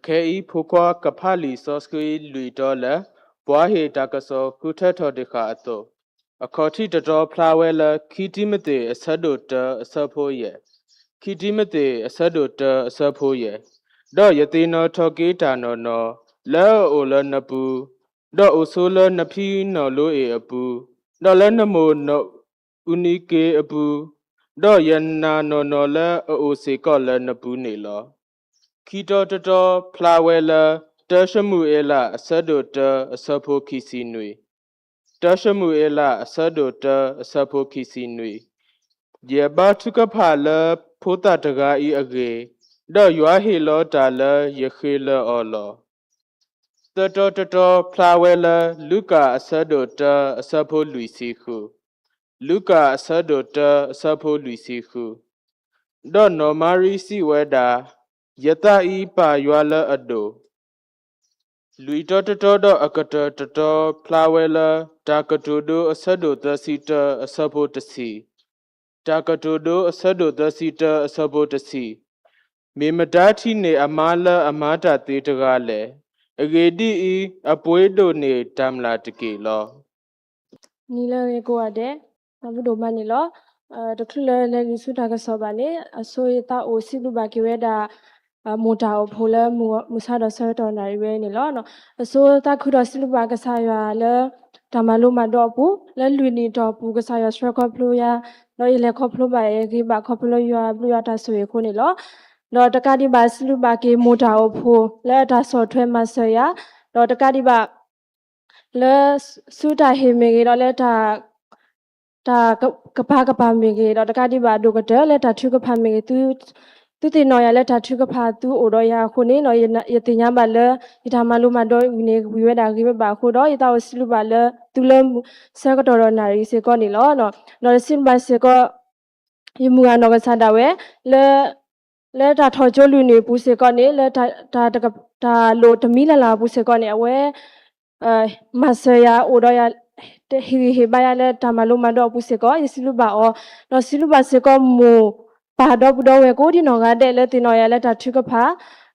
ခဲအံၤဖိခွါကဖးလံာ်စီဆှံလွံၢ်တီၤလၢ ပှၤဟ့ၣ်တၢ်ကစီၣ်ဃုထၢထီၣ်တ့ၢ်ဃာ်အသိး, အခီၣ်ထံးတတီၤဖျါဝဲလၢ ခံတံၤမသ့း အဆၢဒိၣ်တၢ အဆၢဖိယဲၢ်, ခံတံၤမသ့း အဆၢဒိၣ်တၢ အဆၢဖိယဲၢ်, ဒီးယသ့ၣ်နီၣ်ထီၣ်က့ၤတၢ်နီၢ်နီၢ် လၢအအိၣ်လၢနပူၤ, ဒီးအိၣ်ဆိးလၢနဖံနီၢ်လိအ့ၣ်အပူၤ, ဒီးလၢနမိၢ်နီၢ်အူနံက့အပူၤ, ဒီးယနာ်နီၢ်နီၢ်လၢအအိၣ်စ့ၢ်ကီးလၢနပူၤန့ၣ်လီၤ. ခံတီၤတတီၤဖျါဝဲလၢ တၢၡမူၤအ့လး အဆၢဒိၣ်တၢ အဆၢဖိခံဆံနွံ, တၢၡမူၤအ့လး အဆၢဒိၣ်တၢ အဆၢဖိခံဆံနွံ, ယဘါထုကဖၣ်လၢဖိသၣ်တဂၤအံၤအဂ့ၢ်, ဒီးယွၤဟ့ၣ်လီၤတၢ်လၢယဃ့လၢအီၤလီၤ. သၢတီၤတတီၤဖျါဝဲလၢ လူၤကၣ် အဆၢဒိၣ်တၢ အဆၢဖိလွံၢ်ဆံဃု, လူၤကၣ် အဆၢဒိၣ်တၢ အဆၢဖိလွံၢ်ဆံဃု, ဒီးနီၢ်မၤရံစံးဝဲဒၣ်, ယသးအံၤပာ်ယွၤလၢအဒိၣ်. လွံၢ်တီၤတတီၤဒီးအကတၢၢ်တတီၤဖျါဝဲလၢ တၢ်ကတိၤဒိ အဆၢဒိၣ်သၢဆံတၢ အဆၢဖိတဆံ, တၢ်ကတိၤဒိ အဆၢဒိၣ်သၢဆံတၢ အဆၢဖိတဆံ, မ့ၢ်မတၤထံၣ်န့ၢ်အမါလၢအမၤတၢ်သ့တဂၤလဲၣ်. အဂ့ၢ်ဒ်အံၤ, အပှ့ၤဒိၣ်န့ၢ်တၢ်မျၢ်တက့ၢ်လီၤ. နံၤလၢအဂ့ၤကိးဂၤဒဲး, တၢ်ဘျုးဒိၣ်မးန့ၣ်လီၤ. တချုးလၢလဲၤနုာ်ဆူတၢ်ကစီၣ်ဘၣ်န့ၣ် အဆိယသးအိၣ်စံးဘျုးဘၣ်က့ၤဝဲဒၣ် မိၢ်တၢ်အိၣ်ဖှိၣ်လၢ မုၢ်ဆါဒီးဆၢကတီၢ်နၣ်ရံၣ်ဝဲန့ၣ်လီၤ. အဆိသးခုဒီးစံးဘျုးဘၣ်ကစၢ်ယွၤလၢ တၢ်မၤလိမၤဒိးအပူၤ လၢလွံၢ်နံၣ်တီၢ်ပူၤ ကစၢ်ယွၤဆှၢခီဖျိယၤ, ဒီးယလဲၤခီဖျိဘၣ်အဂ့ၤဘၣ်ခီဖျိလၢယွၤအဘျုးယွၤတၢ်ဆိၣ်ဂ့ၤအဃိန့ၣ်လီၤ. ဒီးတကးဒံးဘၣ်စံးဘျုးဘၣ်က့ၤမိၢ်တၢ်အိၣ်ဖှိၣ် လၢအတၢ်ဆီၣ်ထွဲမၤစၢၤယၤ, ဒီးတကးဒံးဘၣ် လၢဆူတၢ်ဟ့ၣ်မ့ၢ်ဂ့ၤဒီးလၢ တၢ်ကပၤကပၤမ့ၢ်ဂ့ၤ, ဒီးတကးဒံးဘၣ်ဒိၣ်ကတၢၢ်လၢတၢ်ထုကဖၣ်မ့ၢ်ဂ့ၤ, သုသ့ၣ်နီၣ်ယၤလၢတၢ်ထုကဖၣ်သုအိၣ်ဒီးယၤအဃိန့ၣ် ယသ့ၣ်ညါဘၣ်လၢ ယတၢ်မၤလိမၤဒိးအံၤန့ၣ် ကဝံၤဝဲဒၣ်ဂ့ၤဝဲဘၣ်အဃိဒီး ယသးအိၣ်စံးဘျုးဘၣ်လၢသုလၢဆၢကတီၢ်ဒီးနၣ်ရံၣ်စ့ၢ်ကီးန့ၣ်လီၤ. ဒီးစံးဘျုးဘၣ်စ့ၢ်ကီး ယမုၢ်ဂၤနီၢ်ကစၢ်ဒၣ်ဝဲ လၢ လၢတၢ်ထီၣ်ကၠိလွံၢ်နံၣ်အပူၤစ့ၢ်ကီးန့ၣ် လၢတၢ်လိၣ်တမံၤလၢ်လၢ်အပူၤစ့ၢ်ကီးန့ၣ် အဝဲ မၤစၢၤယၤအိၣ်ဒီးယၤ ဟ့ၣ်ဂံၢ်ဟ့ၣ်ဘါယၤလၢတၢ်မၤလိမၤဒိးအပူၤစ့ၢ်ကီး ယစံးဘျုးဘၣ်အီၤ, ဒီးစံးဘျုးဘၣ်စ့ၢ်ကီးမိၢ်ပၢ်ဒီပုၢ်ဒီဝဲၢ်ကိးဒံနီၢ်ဂၤဒဲးလၢသ့ၣ်နီၣ်ယၤလၢတၢ်ထုကဖၣ်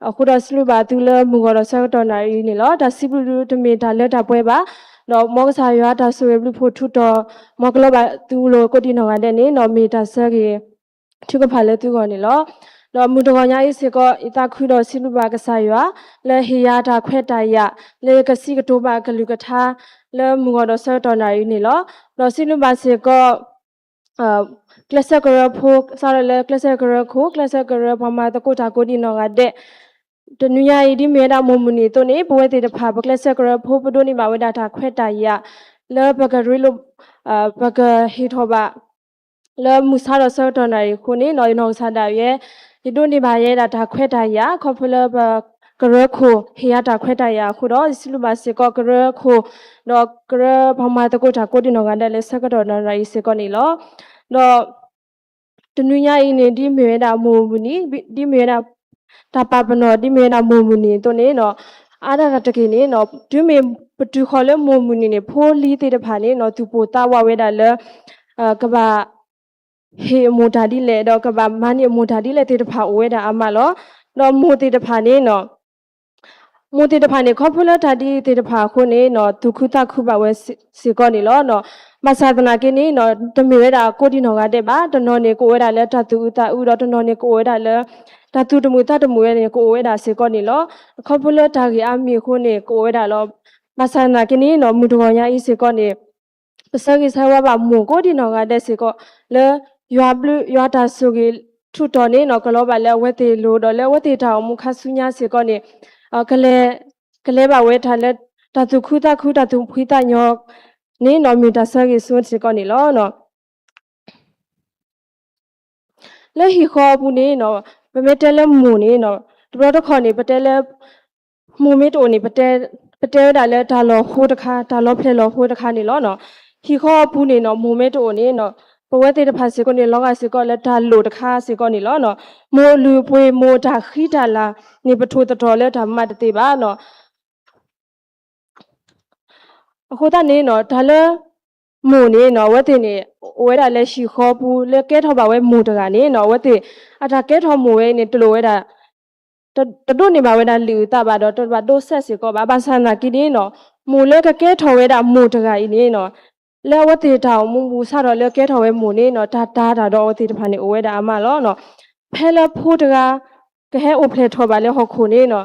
အဃိဒီးစံးဘျုးဘၣ်သုလၢမုၢ်ဂီၢ်ဒီးဆၢကတီၢ်နၣ်ရံၣ်န့ၣ်လီၤ. တၢ်စံးဘျုးတမ့ၢ်တၢ်လၢတၢ်ပှဲၤဘၣ်, ဒီးမ်ကစၢ်ယွၤတၢ်ဆိၣ်ဂ့ၤဘျုးဖှိၣ်ထူးတီၤ မ်ကလီၤဘၣ်သုလိၤကိးဒံနီၢ်ဂၤဒဲးန့ၣ် ဒီးမ့ၢ်တၢ်ဆၢဂ့ၤ ထုကဖၣ်လၢသုဂီၢ်န့ၣ်လီၤ. ဒီးမုၢ်တဂီၤညါအံၤစ့ၢ်ကီး ယသးခုဒီးစံးဘျုးဘၣ်ကစၢ်ယွၤ လၢဟ့ၣ်ယၤတၢ်ခွဲးတၢ်ယာ် လၢယကစံးကတိၤဘၣ်အကလုၢ်ကထါ လၢမုၢ်ဂီၢ်ဒီးဆၢကတီၢ်နၣ်ရံၣ်န့ၣ်လီၤ. ဒီးစံးဘျုးဘၣ်စ့ၢ်ကီး ကျဲးစၢးကရၢဖိ စးထီၣ်လၢကျဲးစၢးကရၢခိၣ် ကျဲးစၢးကရၢပှၤမၤသကိးတၢ်ကိးဒံနီၢ်ဂၤဒဲး တနွံညါအံၤ ဒ်မ့ၢ်ဝဲဒၣ်မိၢ်မုၢ်နံၤအသိးန့ၣ် ပဝဲသ့ၣ်တဖၣ် ပကျဲးစၢးကရၢဖိ ပဒိးန့ၢ်ဘၣ်ဝဲဒၣ်တၢ်ခွဲးတၢ်ယာ် လၢပကရ့လိာ် ပကဟ့ၣ်ထီၣ်ဘၣ် လၢမုၢ်ဆါဒီးဆၢကတီၢ်နၣ်ရံၣ်အဃိန့ၣ် ယနီၢ်ကစၢ်ဒၣ်ယဲ ယဒိးန့ၢ်ဘၣ်ယဲဒၣ်တၢ်ခွဲးတၢ်ယာ် ခီဖျိလၢပကရၢခိၣ်ဟ့ၣ်ယၤတၢ်ခွဲးတၢ်ယာ်အဃိဒီး ယစံးဘျုးဘၣ်စ့ၢ်ကီးကရၢခိၣ် ဒီးကရၢပှၤမၤသကိးတၢ်ကိးဒံနီၢ်ဂၤဒဲးလၢဆၢကတီၢ်နၣ်ရံၣ်အံၤစ့ၢ်ကီးန့ၣ်လီၤ. ဒီး တနွံညါအံၤန့ၣ် ဒ်မ့ၢ်ဝဲဒၣ်မိၢ်မုၢ်နံၤ ဒ်မ့ၢ်ဝဲဒၣ် တၢ်ပာ်ပနီၣ် ဒ်မ့ၢ်ဝဲဒၣ်မိၢ်မုၢ်နံၤအသိးန့ၣ် အါဒၣ်တက့ၢ်န့ၣ် တုၤမ့ၢ်ပတုၤဃီၤလၢမိၢ်မုၢ်နံၤန့ၣ် ဖိလံၤသ့ၣ်တဖၣ်န့ၣ် သူၣ်ပိၢ်သးဝးဝဲဒၣ်လၢ ကဘၣ် ဟ့ၣ်အမိၢ်တၢ်ဒ်လဲၣ် ဒီးကဘၣ်မၤန့ၢ်အမိၢ်တၢ်ဒ်လဲၣ်သ့ၣ်တဖၣ်အိၣ်ဝဲဒၣ်အါမးလီၤ. ဒီးမိၢ်သ့ၣ်တဖၣ်န့ၣ် မိၢ်သ့ၣ်တဖၣ်န့ၣ် ခီဖျိလၢတၢ်ဒ်အံၤသ့ၣ်တဖၣ်အဃိန့ၣ် သူၣ်ခုသးခုဘၣ်ဝဲစ့ၢ်ကီးန့ၣ်လီၤ. ဘၣ်ဆၣ်သနာ်က့န့ၣ် တမ့ၢ်ဝဲဒၣ်ကိးဒံနီၢ်ဂၤဒဲးဘၣ်, တနီၤန့ၣ်ကအိၣ်ဝဲဒၣ်လၢတၢ်သူၣ်အုးသးအုးဒီး တနီၤန့ၣ်ကအိၣ်ဝဲဒၣ်လၢ တၢ်သူၣ်တမုာ်သးတမုာ်ဝဲန့ၣ်ကအိၣ်ဝဲဒၣ်စ့ၢ်ကီးန့ၣ်လီၤ. ခီဖျိလၢတၢ်ဂ့ၢ်အါမံၤအဃိန့ၣ် ကအိၣ်ဝဲဒၣ်လီၤ. ဘၣ်ဆၣ်သနာ်က့န့ၣ် မုၢ်တဂီၤညါအံၤစ့ၢ်ကီးန့ၣ် ပဆၢဂ့ၤဆၢဝါဘၣ်မိၢ်ကိးဒံနီၢ်ဂၤဒဲးစ့ၢ်ကီး လၢ ယွၤအဘျုးယွၤတၢ်ဆိၣ်ဂ့ၤထူးတီၤန့ၣ် ကလီၤဘၣ်လၢအဝဲသ့ၣ်လိၤဒီးလၢအဝဲသ့ၣ်တၢ်အိၣ်မူခါဆူညါစ့ၢ်ကီးန့ၣ် ကလဲၤဘၣ်ဝဲတၢ်လၢ တၢ်သူၣ်ခုသးခု တၢ်သူၣ်ဖှံသးညီန့ၣ် မ့ၢ်တၢ်ဆၢဂ့ၤဆၢဝါစ့ၢ်ကီးန့ၣ်လီၤ. လၢဟံၣ်ဃီအပူၤန့ၣ် ပမ့ၢ်တဲလၢမိၢ်န့ၣ် တဘျီတခီၣ်န့ၣ် ပတဲလၢ မိၢ်မ့ၢ်တအိၣ်န့ၣ် ပတဲဝဲဒၣ်လၢတၢ်လီၤဟိတခါ တၢ်လီၤဖျဲၣ်လီၤဟိတခါန့ၣ်လီၤ. ဟံၣ်ဃီအပူၤန့ၣ် မိၢ်မ့ၢ်တအိၣ်န့ၣ် ပဝဲသ့ၣ်တဖၣ်စ့ၢ်ကီးန့ၣ် လီၤဂာ်စ့ၢ်ကီးလၢတၢ်လိၣ်တခါစ့ၢ်ကီးန့ၣ်လီၤ. မိၢ်အလုၢ်အပှ့ၤ မိၢ်အတၢ်ဃံတၢ်လၤန့ၣ် ပထိၣ်သတြီၤလၢတၢ်မၤတသ့ဘၣ်. အဃိသတးန့ၣ် တၢ်လၢ မိၢ်န့ၣ် အဝဲသ့ၣ်န့ၣ် အိၣ်ဝဲဒၣ်လၢဟံၣ်ဃီပူၤ လၢကဲထီၣ်ဘၣ်ဝဲမိၢ်တဂၤန့ၣ် အဝဲသ့ၣ် အတၢ်ကဲထီၣ်မိၢ်ဝဲန့ၣ် တလိၣ်ဝဲဒၣ် တဒိးန့ၢ်ဘၣ်ဝဲဒၣ်လံာ်အုၣ်သးဘၣ်ဒီး တဘၣ်ဒိစဲးစ့ၢ်ကီးဘၣ်. ဘၣ်ဆၣ်သနာ်က့န့ၣ်နီၤ, မိၢ်လၢကကဲထီၣ်ဝဲဒၣ်မိၢ်တဂၤအံၤန့ၣ်နီၤ, လၢအဝဲသ့ၣ်တၢ်အိၣ်မူပူၤစးထီၣ်လၢကဲထီၣ်ဝဲမိၢ်န့ၣ်နီၤ, တၢ်တာ်တၢ်ဒီးအဝဲသ့ၣ်တဖၣ်န့ၣ် အိၣ်ဝဲဒၣ်အါမးလီၤနီၤ. ဖဲလၢဖိတဂၤ ကဟဲအိၣ်ဖျဲၣ်ထီၣ်ဘၣ်လၢဟီၣ်ခိၣ်န့ၣ်နီၤ,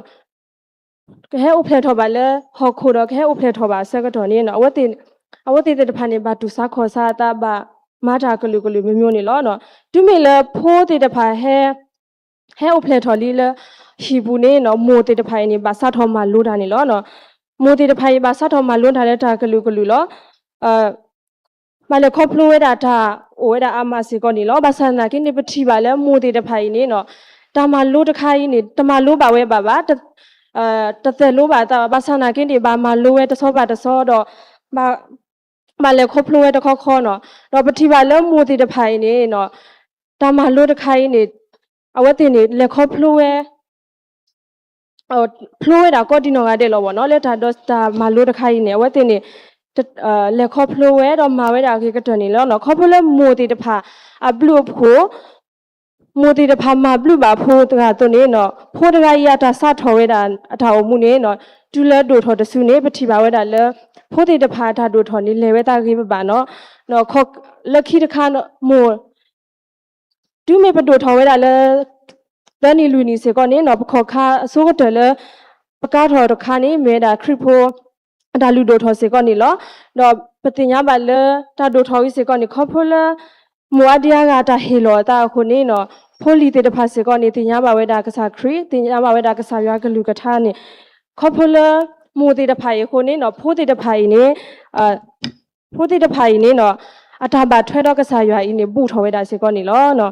ကဟဲအိၣ်ဖျဲၣ်ထီၣ်ဘၣ်လၢဟီၣ်ခိၣ်ဒီး ကဟဲအိၣ်ဖျဲၣ်ထီၣ်ဘၣ်အဆၢကတီၢ်န့ၣ်နီၤ, အဝဲသ့ၣ်သ့ၣ်တဖၣ်န့ၣ် ဘၣ်တူၢ်ဆါခီၣ်ဆါအသး ဘၣ်မၤတၢ်ကလုာ်ကလုာ်မျိုးမျိုးန့ၣ်လီၤနီၤ. တုၤမ့ၢ်လၢဖိသ့ၣ်တဖၣ်ဟဲ ဟဲအိၣ်ဖျဲၣ်ထီၣ်လံလၢဟံၣ်ပူၤန့ၣ်နီၤ, မိၢ်သ့ၣ်တဖၣ်အံၤန့ၣ် ဘၣ်စးထီၣ်မၤလိတၢ်န့ၣ်လီၤနီၤ. မိၢ်သ့ၣ်တဖၣ်အံၤ ဘၣ်စးထီၣ်မၤလိတၢ်လၢတၢ်ကလုာ်ကလုာ်လီၤ. ဘၣ်လဲၤခီဖျိဝဲဒၣ်တၢ်အိၣ်ဝဲဒၣ်အါမးစ့ၢ်ကီးန့ၣ်လီၤ. ဘၣ်ဆၣ်သနာ်က့န့ၣ် ပထံၣ်ဘၣ်လၢမိၢ်သ့ၣ်တဖၣ်အံၤန့ၣ်နီၤ, တၢ်မၤလိတခါအံၤန့ၣ် တမၤလိဘၣ်ဝဲဘၣ်ဘၣ်, တ တသိၣ်လိဘၣ်အသးဘၣ်. ဘၣ်ဆၣ်သနာ်က့န့ၣ် ဘၣ်မၤလိဝဲတဆီဘၣ်တဆီဒီး ဘၣ် ဘၣ်လဲၤခီဖျိဝဲတခီခီနီၤ. ဒီးပထံၣ်ဘၣ်လၢမိၢ်သ့ၣ်တဖၣ်အံၤန့ၣ်နီၤ, တၢ်မၤလိတခါအံၤန့ၣ် အဝဲသ့ၣ်န့ၣ် လဲၤခီဖျိဝဲ ဖျိဝဲဒၣ်ကိးဒံနီၢ်ဂၤဒဲးလီၤဘၣ်နီၤ. လၢတၢ်ဒီးတၢ်မၤလိတခါအံၤန့ၣ် အဝဲသ့ၣ်န့ၣ် လဲၤခီဖျိဝဲဒီးမၤဝဲဒၣ်အဂ့ၤကတၢၢ်န့ၣ်လီၤနီၤ. ခီဖျိလၢမိၢ်သ့ၣ်တဖၣ်အဘျုးအဖှိၣ် မိၢ်သ့ၣ်တဖၣ်မၤဘျုးဘၣ်ဖိတဂၤအသိးန့ၣ်နီၤ, ဖိတဂၤအံၤအတၢ်စးထီၣ်ဝဲဒၣ်အတၢ်အိၣ်မူန့ၣ်နီၤ, တုၤလၢဒိၣ်ထီၣ်တစုန့ၣ် ပထံၣ်ဘၣ်ဝဲဒၣ်လၢ ဖိသ့ၣ်တဖၣ်အတၢ်ဒိၣ်ထီၣ်န့ၣ် လဲၤဝဲသးဂ့ၤဘၣ်ဘၣ်နီၤ. လၢခံတခါ မိၢ် တုၤမ့ၢ်ပဒိၣ်ထီၣ်ဝဲဒၣ်လၢ သၢနံၣ်လွံၢ်နံၣ်စ့ၢ်ကီးန့ၣ်နီၤ, ပခီၣ်ခါအဆိကတၢၢ်လၢ ပကါထီၣ်တခါန့ၣ် မ့ၢ်ဝဲဒၣ်ခရံာ်ဖိ အတၢ်လုၢ်ဒိၣ်ထီၣ်စ့ၢ်ကီးန့ၣ်လီၤ. ဒီးပသ့ၣ်ညါဘၣ်လၢတၢ်ဒိၣ်ထီၣ်ဝံၤစ့ၢ်ကီးန့ၣ် ခီဖျိလၢ မိၢ်အါဒံအါဂၤတၢ်ဟ့ၣ်လီၤအသးအဃိန့ၣ်နီၤ, ဖိလံၤသ့ၣ်တဖၣ်စ့ၢ်ကီးန့ၣ် သ့ၣ်ညါဘၣ်ဝဲဒၣ်ကစၢ်ခရံာ်, သ့ၣ်ညါဘၣ်ဝဲဒၣ်ကစၢ်ယွၤကလုၢ်ကထါန့ၣ်, ခီဖျိလၢ မိၢ်သ့ၣ်တဖၣ်အံၤအဃိန့ၣ်နီၤ, ဖိသ့ၣ်တဖၣ်အံၤန့ၣ် ဖိသ့ၣ်တဖၣ်အံၤန့ၣ်နီၤ, အတၢ်ဘၣ်ထွဲဒီးကစၢ်ယွၤအံၤန့ၣ် ဘူးထီၣ်ဝဲဒၣ်စ့ၢ်ကီးန့ၣ်လီၤ.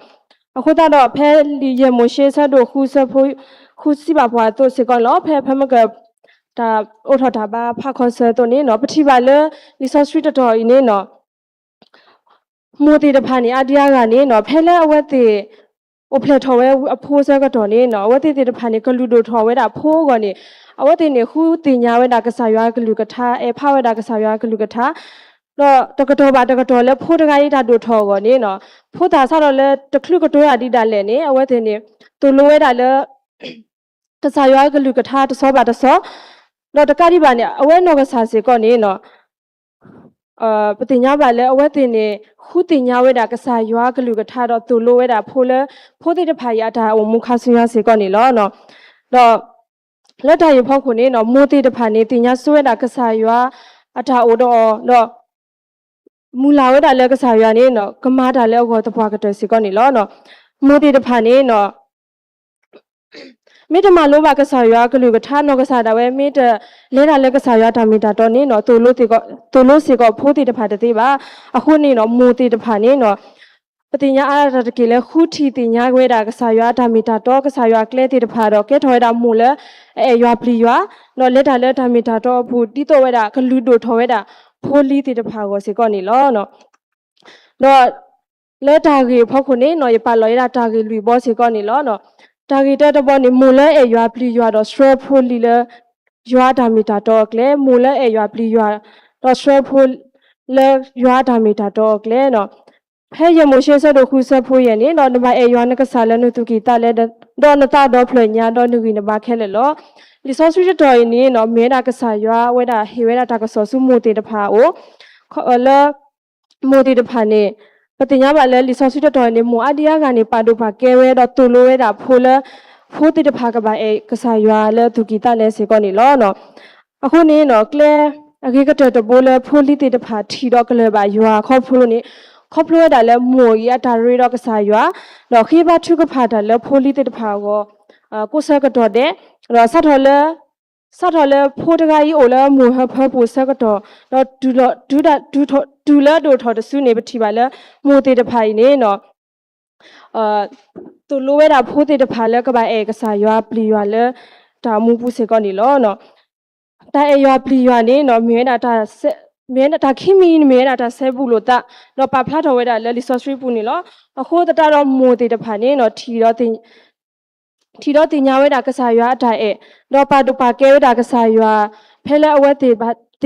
အဃိသတးဒီး ဖဲလံာ်ယဲၢ်မိၤၡ့ဆၢဒိၣ်ဃုဆၢဖိ ဃုစံးဘၣ်ပှၤအသိးစ့ၢ်ကီးန့ၣ်လီၤ. ဖဲဖဲမ့ၢ်က တၢ်အိးထီၣ်တၢ်ဘါဖးခီဆၢအသိးန့ၣ်နီၤ, ပထံၣ်ဘၣ်လၢ လံာ်စီဆှံတတီၤအံၤန့ၣ်နီၤ မိၢ်သ့ၣ်တဖၣ်န့ၣ် အါဒံအါဂၤန့ၣ်နီၤ, ဖဲလၢအဝဲသ့ၣ် အိၣ်ဖျဲၣ်ထီၣ်ဝဲအဖိဆၢကတီၢ်န့ၣ်နီၤ, အဝဲသ့ၣ်သ့ၣ်တဖၣ်န့ၣ် ကလုၢ်ဒိၣ်ထီၣ်ဝဲဒၣ်ဖိအဂီၢ်န့ၣ်, အဝဲသ့ၣ်န့ၣ် ဃုသ့ၣ်ညါဝဲဒၣ်ကစၢ်ယွၤကလုၢ်ကထါ, အဲၣ်ဖးဝဲဒၣ်ကစၢ်ယွၤကလုၢ်ကထါ, ဒီးတကတီၢ်ဘၣ်တကတီၢ်လၢဖိတဂၤအံၤတၢ်ဒိၣ်ထီၣ်အဂီၢ်န့ၣ်နီၤ, ဖိသၣ်စးထီၣ်လၢတချုးကတိၤတၢ်ဒ်ဒၣ်လဲာ်န့ၣ် အဝဲသ့ၣ်န့ၣ် သိၣ်လိဝဲဒၣ်လၢ ကစၢ်ယွၤကလုၢ်ကထါတဆီဘၣ်တဆီ, ဒီးတကးဒံးဘၣ်န့ၣ် အဝဲနီၢ်ကစၢ်စ့ၢ်ကီးန့ၣ်နီၤ, ပသ့ၣ်ညါဘၣ်လၢအဝဲသ့ၣ်န့ၣ် ဃုသ့ၣ်ညါဝဲဒၣ်ကစၢ်ယွၤကလုၢ်ကထါဒီးသိၣ်လိဝဲဒၣ်ဖိလၢ ဖိသ့ၣ်တဖၣ်အံၤအတၢ်အိၣ်မူခါဆူညါစ့ၢ်ကီးန့ၣ်လီၤ. ဒီး လၢတၢ်အံၤအဖီခိၣ်န့ၣ်နီၤ, မိၢ်သ့ၣ်တဖၣ်န့ၣ်သ့ၣ်ညါဆိဝဲဒၣ်ကစၢ်ယွၤအတၢ်အိၣ်ဒီးအီၤဒီး မုၢ်လၢ်ဝဲဒၣ်လၢကစၢ်ယွၤန့ၣ်နီၤ, ကမၤတၢ်လၢအဂီၢ်သပှၢ်ကတၢၢ်စ့ၢ်ကီးန့ၣ်လီၤ. မိၢ်သ့ၣ်တဖၣ်န့ၣ်နီၤ မ့ၢ်တမၤလိဘၣ်ကစၢ်ယွၤကလုၢ်ကထါ နီၢ်ကစၢ်ဒၣ်ဝဲ မ့ၢ်တလဲၤတၢ်လၢကစၢ်ယွၤတၢ်မ့ၢ်တၢ်တီန့ၣ်နီၤ, သိၣ်လိစ့ၢ်ကီး သိၣ်လိစ့ၢ်ကီးဖိသ့ၣ်တဖၣ်တသ့ဘၣ်. အဃိန့ၣ်နီၤ, မိၢ်သ့ၣ်တဖၣ်န့ၣ်နီၤ, ပသ့ၣ်ညါအါတၢ်တက့ၢ်လၢ ဃုထံၣ်သ့ၣ်ညါဝဲဒၣ်ကစၢ်ယွၤအတၢ်မ့ၢ်တၢ်တီ ကစၢ်ယွၤအကျဲသ့ၣ်တဖၣ်ဒီး ကဲထီၣ်ဝဲဒၣ်မိၢ်လၢအအဲၣ်ယွၤပျံၤယွၤ, ဒီးလဲၤတၢ်လၢတၢ်မ့ၢ်တၢ်တီအပူၤ ဒ်သိးဝဲဒၣ်ကလုၢ်ဒိၣ်ထီၣ်ဝဲဒၣ်ဖိလံၤသ့ၣ်တဖၣ်အဂီၢ်စ့ၢ်ကီးန့ၣ်လီၤ. ဒီး လၢတၢ်ဂ့ၢ်အဖီခိၣ်န့ၣ်နီၤ, ယပာ်လီၤဝဲဒၣ်တၢ်ဂ့ၢ်လွံၢ်ဘီစ့ၢ်ကီးန့ၣ်လီၤ. တၢ်ဂ့ၢ်တၢတဘီန့ၣ် မိၢ်လၢအဲၣ်ယွၤပျံၤယွၤဒီးဆှၢဖိလံၤလၢ ယွၤအတၢ်မ့ၢ်တၢ်တီအကျဲ, မိၢ်လၢအဲၣ်ယွၤပျံၤယွၤ ဒီးဆှၢဖိလၢယွၤအတၢ်မ့ၢ်တၢ်တီအကျဲနီၤ. ဖဲယဲၢ်မိၤၡ့ဆၢဒိၣ်ဃုဆၢဖိယဲၢ်န့ၣ်နီၤ, နဘၣ်အဲၣ်ယွၤနကစၢ်လၢနသူၣ်ကံၢ်သးလဲ, ဒီးနသးဒီဖျၢၣ်ညါ ဒီးနဂံၢ်နဘါခဲလၢာ်လီၤ. လံာ်စီဆှံတတီၤအံၤန့ၣ်နီၤ, မ့ၢ်ဝဲဒၣ်ကစၢ်ယွၤဝဲဒၣ်ဟ့ၣ်ဝဲဒၣ်တၢ်ကစီၣ်ဆူမိၢ်သ့ၣ်တဖၣ်အအိၣ်, လၢ မိၢ်သ့ၣ်တဖၣ်န့ၣ်, ပသ့ၣ်ညါဘၣ်လၢလံာ်စီဆှံတတီၤန့ၣ် မိၢ်အါဒံအါဂၤန့ၣ် ပာ်ဒိၣ်ပာ်ကဲဝဲဒီးသိၣ်လိဝဲဒၣ်ဖိလၢ ဖိသ့ၣ်တဖၣ်ကဘၣ်အဲၣ်ကစၢ်ယွၤလၢသူၣ်ကံၢ်သးလဲစ့ၢ်ကီးန့ၣ်လီၤ. အဃိန့ၣ်နီၤ, ကျဲအဂ့ၤကတၢၢ်တဘိလၢဖိလံၤသ့ၣ်တဖၣ်ထံၣ်ဒီးကလၢၤဘၣ်ယွၤခီဖျိန့ၣ်, ခီဖျိဝဲဒၣ်လၢမိၢ်အံၤအတၢ်ရ့ဒီးကစၢ်ယွၤ, ဒီးဃ့ဘါထုကဖၣ်တၢ်လၢဖိလံၤသ့ၣ်တဖၣ်အဂီၢ် ကိးဆၢကတီၢ်ဒဲး, ဒီးစးထီၣ်လၢ စးထီၣ်လၢဖိတဂၤအံၤအိၣ်လၢမိၢ်ဟၢဖၢပူၤဆၢကတီၢ်, ဒီးတုၤလၢဒိၣ်ထီၣ်တစုန့ၣ် ပထံၣ်ဘၣ်လၢ မိၢ်သ့ၣ်တဖၣ်အံၤန့ၣ်နီၤ, သိၣ်လိဝဲဒၣ်ဖိသ့ၣ်တဖၣ်လၢကဘၣ်အဲၣ်ကစၢ်ယွၤပျံၤယွၤလၢ တၢ်အိၣ်မူပူၤစ့ၢ်ကီးန့ၣ်လီၤ. တၢ်အဲၣ်ယွၤပျံၤယွၤန့ၣ်နီၤ, မ့ၢ်ဝဲဒၣ်တၢ် မ့ၢ်ဝဲဒၣ်တၢ်ခံမံၤန့ၣ် မ့ၢ်ဝဲဒၣ်တၢ်စဲဘူးလိာ်သး, ဒီးပာ်ဖျါထီၣ်ဝဲဒၣ်လၢလံာ်စီဆှံပူၤန့ၣ်လီၤ. အဃိသတးဒီးမိၢ်သ့ၣ်တဖၣ်န့ၣ်နီၤ, ထံၣ်ဒီး ထံၣ်ဒီးသ့ၣ်ညါဝဲဒၣ်ကစၢ်ယွၤအတၢ်အဲၣ်, ဒီးပာ်ဒိၣ်ပာ်ကဲဝဲဒၣ်ကစၢ်ယွၤ, ဖဲလၢအဝဲသ့ၣ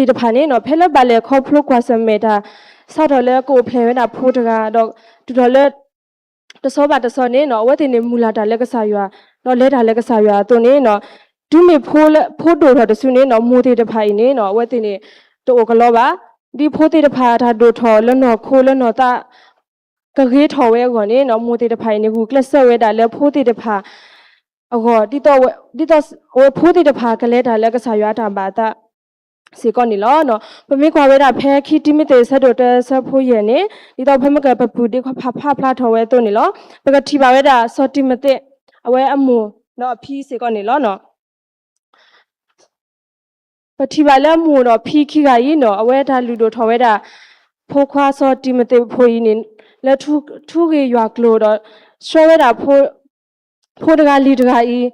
်တဖၣ်န့ၣ်နီၤ, ဖဲလၢဘၣ်လဲၤခီဖျိကွၢ်ဆၢၣ်မဲာ်တၢ် စးထီၣ်လၢကအိၣ်ဖျဲၣ်ဝဲဒၣ်ဖိတဂၤ, ဒီးတုၤထီၣ်လၢ တဆီဘၣ်တဆီန့ၣ်နီၤ အဝဲသ့ၣ်န့ၣ် မုၢ်လၢ်တၢ်လၢကစၢ်ယွၤ ဒီးလဲၤတၢ်လၢကစၢ်ယွၤအသိးန့ၣ်နီၤ, တုၤမ့ၢ်ဖိလၢ ဖိဒိၣ်ထီၣ်တစုန့ၣ်နီၤ မိၢ်သ့ၣ်တဖၣ်အံၤန့ၣ်နီၤ အဝဲသ့ၣ်န့ၣ် တအိၣ်ကလီဘၣ်. ဒ်ဖိသ့ၣ်တဖၣ်အတၢ်ဒိၣ်ထီၣ်လၢနီၢ်ခိလၢနီၢ်သး ကဂ့ၤထီၣ်ဝဲအဂီၢ်န့ၣ်နီၤ မိၢ်သ့ၣ်တဖၣ်အံၤန့ၣ် ဂုာ်ကျဲးစၢးဝဲဒၣ်လၢဖိသ့ၣ်တဖၣ်အဂီၢ် ဒ်သိးဝဲ ဒ်သိးဝဲဖိသ့ၣ်တဖၣ်ကလဲၤတၢ်လၢကစၢ်ယွၤအတၢ်ဘၣ်အသး စ့ၢ်ကီးန့ၣ်လီၤ. ပမ့ၢ်ကွၢ်ဝဲဒၣ်ဖဲခံတံၤမသ့း ဆၢဒိၣ်တၢ ဆၢဖိယဲၢ်န့ၣ် ဒ်သိးဖဲမ့ၢ်ကပပုာ်ဒ့ခွါဖးဖျါထီၣ်ဝဲအသိးန့ၣ်လီၤ. ပကထံၣ်ဘၣ်ဝဲဒၣ်စီၤတံၤမသ့း အဝဲအမိၢ်ဒီးအဖံစ့ၢ်ကီးန့ၣ်လီၤ. ပထံၣ်ဘၣ်လၢမိၢ်ဒီးဖံခံဂၤအံၤနီၤ အဝဲတၢ်လုၢ်ဒိၣ်ထီၣ်ဝဲဒၣ် ဖိခွါစီၤတံၤမသ့းဖိအံၤန့ၣ် လၢထူ ထူဂ့ၢ်ယွၤကျိၤဒီး ဆှၢဝဲဒၣ် ဖိတဂၤလံၤတဂၤအံၤ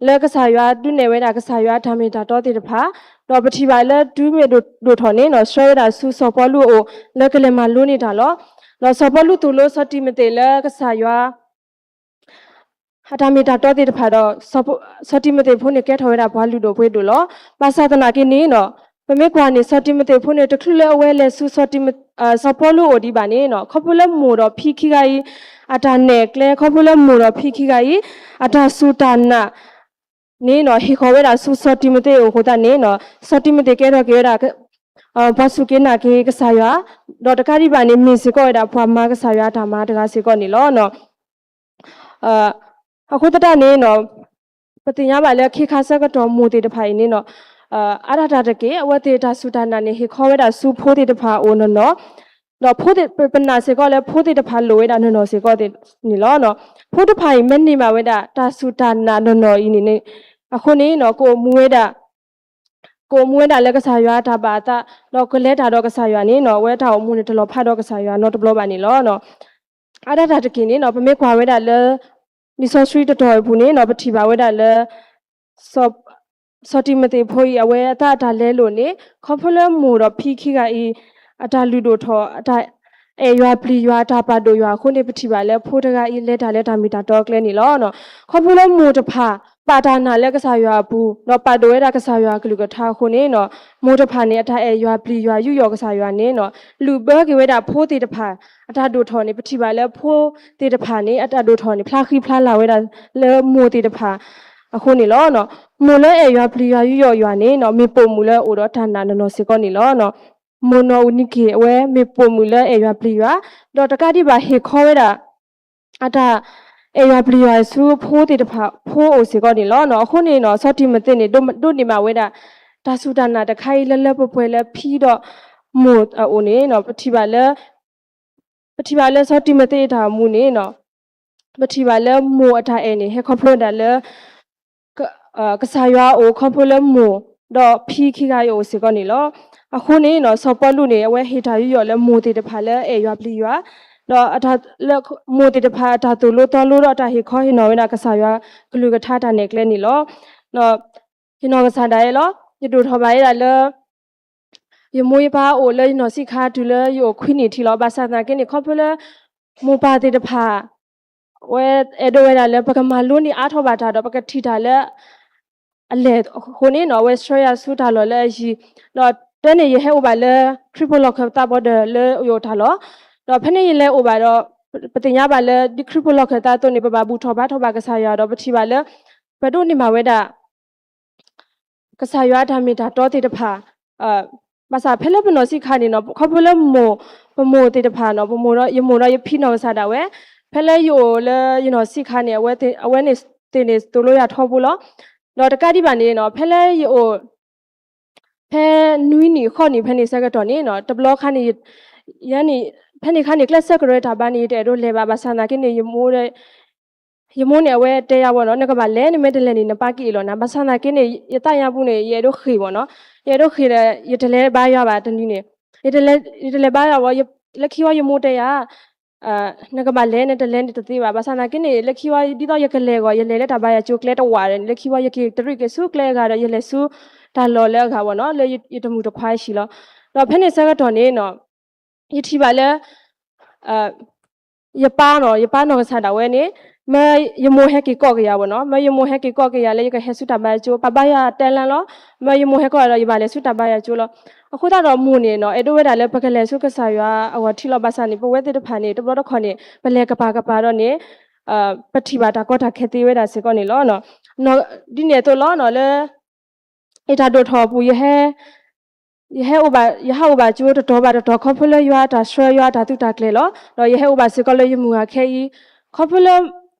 လၢကစၢ်ယွၤဒုးနဲၣ်ဝဲဒၣ် ကစၢ်ယွၤအတၢ်မ့ၢ်တၢ်တီသ့ၣ်တဖၣ်, ဒီးပထံၣ်ဘၣ်လၢတုၤမ့ၢ်ဒိၣ်ထီၣ်န့ၣ်နီၤ ဆှၢဝဲဒၣ်ဆူစီၤပီလူးအအိၣ် လၢကလဲၤမၤလိန့ၢ်တၢ်လီၤ. ဒီးစီၤပီလူးသိၣ်လိစီၤတံၤမသ့းလၢကစၢ်ယွၤ အတၢ်မ့ၢ်တၢ်တီသ့ၣ်တဖၣ်ဒီး စီၤတံၤမသ့းဖိန့ၣ်ကဲထီၣ်ဝဲဒၣ်ပှၤလုၢ်ဒိၣ်ပှ့ၤဒိၣ်လီၤ. ဘၣ်ဆၣ်သနာ်က့န့ၣ်နီၤ ပမ့ၢ်ကွၢ်န့ၣ် စီၤတံၤမသ့းဖိန့ၣ် တချုးလၢအဝဲလဲၤဆူ စီၤပီလူးအအိၣ်ဒံးဘၣ်န့ၣ်နီၤ ခီဖျိလၢမိၢ်ဒီးဖံခံဂၤအံၤ အတၢ်နဲၣ်ကျဲ ခီဖျိလၢမိၢ်ဒီးဖံခံဂၤအံၤ အတၢ်စူၢ်တၢ်နာ် န့ၣ်နီၤ ဟ့ၣ်ဃီၤဝဲဒၣ်ဆူစီၤတံၤမသ့းအအိၣ်အဃိသတးန့ၣ်နီၤ စီၤတံၤမသ့းကဲထီၣ်က့ၤဝဲဒၣ် ပှၤစူၢ်က့ၤနာ်က့ၤကစၢ်ယွၤ ဒီးတကးဒံးဘၣ်န့ၣ် မ့ၢ်စ့ၢ်ကီးဝဲဒၣ်ပှၤမၤကစၢ်ယွၤအတၢ်မၤတဂၤစ့ၢ်ကီးန့ၣ်လီၤ. အဃိသတးန့ၣ်နီၤ ပသ့ၣ်ညါဘၣ်လၢခ့ခါဆၢကတီၢ်မိၢ်သ့ၣ်တဖၣ်အံၤန့ၣ်နီၤ အါဒၣ်တၢ်တက့ၢ် အဝဲသ့ၣ်တၢ်စူၢ်တၢ်နာ်န့ၣ် ဟ့ၣ်ခီဝဲဒၣ်ဆူဖိသ့ၣ်တဖၣ်အအိၣ်နီၢ်နီၢ်, ဒီးဖိသ့ၣ် ပနာ်စ့ၢ်ကီးလၢဖိသ့ၣ်တဖၣ်လိၣ်ဝဲဒၣ်နီၢ်နီၢ်စ့ၢ်ကီးန့ၣ်လီၤ. ဖိတဖၣ်အံၤမ့ၢ်န့ၢ်ဘၣ်ဝဲဒၣ်တၢ်စူၢ်တၢ်နာ်နီၢ်နီၢ်အံၤန့ၣ်န့ၣ် အဃိန့ၣ်နီၤ ကအိၣ်မူဝဲဒၣ် ကအိၣ်မူဝဲဒၣ်လၢကစၢ်ယွၤအတၢ်ဘၣ်အသး ဒီးကလဲၤတၢ်ဒီးကစၢ်ယွၤန့ၣ်နီၤ အဝဲတၢ်အိၣ်မူန့ၣ်တလီၤဖးဒီးကစၢ်ယွၤနီတဘျီဘၣ်န့ၣ်လီၤ. အါဒၣ်တၢ်တက့ၢ်န့ၣ်နီၤ ပမ့ၢ်ကွၢ်ဝဲဒၣ်လၢ လံာ်စီဆှံတတီၤအပူၤန့ၣ်နီၤ ပထံၣ်ဘၣ်ဝဲဒၣ်လၢ စီၤ စီၤတံၤမသ့းဖိအံၤ အဝဲအသးအတၢ်လဲလိာ်န့ၣ် ခီဖျိလၢမိၢ်ဒီးဖံခံဂၤအံၤ အတၢ်လုၢ်ဒိၣ်ထီၣ် အတၢ်အဲၣ်ယွၤပျံၤယွၤ အတၢ်ပာ်ဒိၣ်ယွၤအဃိန့ၣ် ပထံၣ်ဘၣ်လၢဖိတဂၤအံၤလဲၤတၢ်လၢတၢ်မ့ၢ်တၢ်တီအကျဲန့ၣ်လီၤ. ခီဖျိလၢမိၢ်တဖၣ် ပာ်တၢ်နာ်လၢကစၢ်ယွၤအပူၤ ဒီးပာ်ဒိၣ်ဝဲဒၣ်ကစၢ်ယွၤအကလုၢ်ကထါအဃိန့ၣ်နီၤ မိၢ်တဖၣ်န့ၣ် အတၢ်အဲၣ်ယွၤပျံၤယွၤယူးယီၣ်ကစၢ်ယွၤန့ၣ်နီၤ လုၢ်ဘၢက့ၤဝဲဒၣ်ဖိသ့ၣ်တဖၣ် အတၢ်ဒိၣ်ထီၣ်န့ၣ် ပထံၣ်ဘၣ်လၢဖိသ့ၣ်တဖၣ်န့ၣ် အတၢ်ဒိၣ်ထီၣ်န့ၣ် ဖျါဃံဖျါလၤဝဲဒၣ်လၢမိၢ်သ့ၣ်တဖၣ်အဃိန့ၣ်လီၤ. မိၢ်လၢအဲၣ်ယွၤပျံၤယွၤယူးယီၣ်ယွၤန့ၣ်နီၤ မ့ၢ်ပိာ်မုၣ်လၢအအိၣ်ဒီးတၢ်နာ်နီၢ်နီၢ်စ့ၢ်ကီးန့ၣ်လီၤ. မိၢ်နီၢ်အူနံက့ၢ် အဝဲမ့ၢ်ပိာ်မုၣ်လၢအဲၣ်ယွၤပျံၤယွၤ ဒီးတကးဒံးဘၣ်ဟ့ၣ်ခီဝဲဒၣ် အတၢ်အဲၣ်ယွၤပျံၤယွၤဆူဖိသ့ၣ်တဖၣ်ဖိအအိၣ်စ့ၢ်ကီးန့ၣ်လီၤ. အဃိန့ၣ်နီၤ စီၤတံၤမသ့းန့ၣ် ဒိး ဒိးန့ၢ်ဘၣ်ဝဲဒၣ် တၢ်စူၢ်တၢ်နာ်တခါအံၤလၢလၢပှဲၤပှဲၤလၢဖံဒီးမိၢ်အအိၣ်န့ၣ်နီၤ ပထံၣ်ဘၣ်လၢ ပထံၣ်ဘၣ်လၢစီၤတံၤမသ့းအတၢ်အိၣ်မူန့ၣ်နီၤ ပထံၣ်ဘၣ်လၢမိၢ်အတၢ်အဲၣ်န့ၣ် ဟဲခီဖျိဒၣ်လၢ က ကစၢ်ယွၤအအိၣ် ခီဖျိလၢမိၢ်ဒီးဖံခံဂၤအံၤအအိၣ်စ့ၢ်ကီးန့ၣ်လီၤ. အဃိန့ၣ်နီၤ စီၤပီလူးန့ၣ် အဝဲဟ့ၣ်တၢ်ယူးယီၣ်လၢမိၢ်သ့ၣ်တဖၣ်လၢအဲၣ်ယွၤပျံၤယွၤ ဒီးအတၢ်လၢ မိၢ်သ့ၣ်တဖၣ်အတၢ်သိၣ်လိသီလိဒီးအတၢ်ဟ့ၣ်ခီဟ့ၣ်နီၤဝဲဒၣ်ကစၢ်ယွၤကလုၢ်ကထါတၢ်နဲၣ်ကျဲန့ၣ်လီၤ. ယနီၢ်ကစၢ်ဒၣ်အံၤလီၤ ယဒိၣ်ထီၣ်ဘၣ်ဝဲဒၣ်လၢ ယမိၢ်ယပၢ်အိၣ်လၢယနီၢ်ဆံးခါတုၤလၢယအိၣ်ခွံနံၣ်ထံလီၤ. ဘၣ်ဆၣ်သနာ်က့န့ၣ် ခီဖျိလၢ မိၢ်ပၢ်သ့ၣ်တဖၣ် ဝဲအဲၣ်ဒိးဝဲဒၣ်လၢပကမၤလိန့ၢ်အါထီၣ်ဘၣ်တၢ်ဒီး ပကထံၣ်တၢ်လၢ အလဲၢ်အဃိန့ၣ်နီၤ အဝဲဆှၢယၤဆူတၢ်လီၢ်လၢအယံၤ ဒီးတဲန့ၣ် ယဟဲအိၣ်ဘၣ်လၢ ခရံာ်ဖိလီၢ်ခၢၣ်သးဘီဒၢးလၢယအိၣ်တၢ်လီၢ် ဒီးဖဲန့ၣ်ယလဲၤအိၣ်ဘၣ်ဒီး ပသ့ၣ်ညါဘၣ်လၢ ဒ်ခရံာ်ဖိလီၢ်ခၢၣ်သးအသိးန့ၣ် ပဘၣ်ဘူၣ်ထီၣ်ဘါထီၣ်ဘၣ်ကစၢ်ယွၤဒီး ပထံၣ်ဘၣ်လၢ ပဒိးန့ၢ်ဘၣ်ဝဲဒၣ် ကစၢ်ယွၤအတၢ်မ့ၢ်တၢ်တီသ့ၣ်တဖၣ် ဘၣ်ဆၣ်ဖဲလၢပနီၢ်ဆံးခါန့ၣ်နီၤ ခီဖျိလၢမိၢ် ပမိၢ်သ့ၣ်တဖၣ်နီၤ ပမိၢ်ဒီး ယမိၢ်ဒီးယဖံနီၢ်ကစၢ်ဒၣ်ဝဲ ဖဲလၢယအိၣ်လၢယနီၢ်ဆံးခါန့ၣ် အဝဲသ့ၣ် အဝဲန့ၣ်သ့ၣ်န့ၣ်သိၣ်လိယၤထီဘိလီၤ. ဒီးတကးဒံးဘၣ်န့ၣ်နီၤ ဖဲလၢယအိၣ် ဖဲနွံနံၣ်ဃိးနံၣ်ဖဲန့ၣ်ဆၢကတီၢ်န့ၣ်နီၤ တဘျီခါန့ၣ် ယ ယဲန့ၣ် ဖဲန့ၣ်ခါန့ၣ် ကျဲးစၢးကရၢတၢ်ဘါန့ၣ် ယတအဲၣ်ဒိးလဲၤဘၣ် ဘၣ်ဆၣ်သနာ်က့န့ၣ် ယမိၢ်ဒီး ယမိၢ်န့ၣ် အဝဲတဲယၤဝဲနီၤ နကဘၣ်လဲၤန့ၣ် မ့ၢ်တလဲၤန့ၣ် နပၢ်ကအ့ၣ်လိာ်နၤ ဘၣ်ဆၣ်သနာ်က့န့ၣ် ယသးညါပူၤန့ၣ် ယအဲၣ်ဒိးဃ့ၢ်ဝဲနီၤ ယအဲၣ်ဒိးဃ့ၢ်ဒီး ယတလဲၤဘါယွၤဘၣ်တနံၤန့ၣ် ယတလဲၤ ယတလဲၤဘါယွၤဝဲ လၢခံဝဲယမိၢ်တဲယၤ နကဘၣ်လဲၤ နတလဲၤန့ၣ်တသ့ဘၣ် ဘၣ်ဆၣ်သနာ်က့န့ၣ် လၢခံဝဲ ဒ်သိးယကလဲၤအဂီၢ် ယလဲၤလၢတၢ်ဘါယွၤကၠိကျဲတဝးဒီး လၢခံဝဲယက့ၤတရံးက့ၤဆူကျဲအဂၤဒီး ယလဲၤဆူတၢ်လီၢ်လၢအဂၤဝဲနီၤ လၢယတမုၢ်တခွါဟံၣ်လီၤ. ဒီးဖဲန့ၣ်ဆၢကတီၢ်န့ၣ်နီၤ ယထံၣ်ဘၣ်လၢ ယပၢ်နီၤ ယပၢ်နီၢ်ကစၢ်ဒၣ်ဝဲန့ၣ် မၢယမိၢ်ဟဲက့ၤကိးက့ၤယၤဝဲနီၤ မၢယမိၢ်ဟဲက့ၤကိးက့ၤယၤလၢယကဟဲဆူတၢ်ဘါယွၤကၠိ ပၢ်ဘါယွၤတဲလၢလီၤ မၢယမိၢ်ဟဲကိးယၤဒီး ယဘၣ်လဲၤဆူတၢ်ဘါယွၤကၠိလီၤ. အဃိသတးဒီးမိၢ်န့ၣ်နီၤ အဲၣ်ဒိးဝဲဒၣ်လၢပကလဲၤဆူကစၢ်ယွၤအဂီၢ်ထံးလီၤ. ဘၣ်ဆၣ်န့ၣ် ပဝဲသ့ၣ်တဖၣ်န့ၣ် တဘျီတခီၣ်န့ၣ် ပလဲၤကပၤကပၤဒီးန့ၣ် ပထံၣ်ဘၣ်တၢ်ကီတၢ်ခဲသ့ဝဲဒၣ်စ့ၢ်ကီးန့ၣ်လီၤ. ဒ်န့ၣ်အသိးလီၤနီၤ လၢ ယတၢ်ဒိၣ်ထီၣ်အပူၤ ယဟဲ ယဟဲအိၣ်ဘၣ် ယဟးအိၣ်ဘၣ်ကၠိတတီၤဘၣ်တတီၤ ခီဖျိလၢယွၤအတၢ်ဆှၢ ယွၤအတၢ်သုးတၢ်ကျဲၤလီၤ. ဒီးယဟဲအိၣ်ဘၣ်စ့ၢ်ကီးလၢယမုၢ်ဂၤခဲအံၤ ခီဖျိလၢ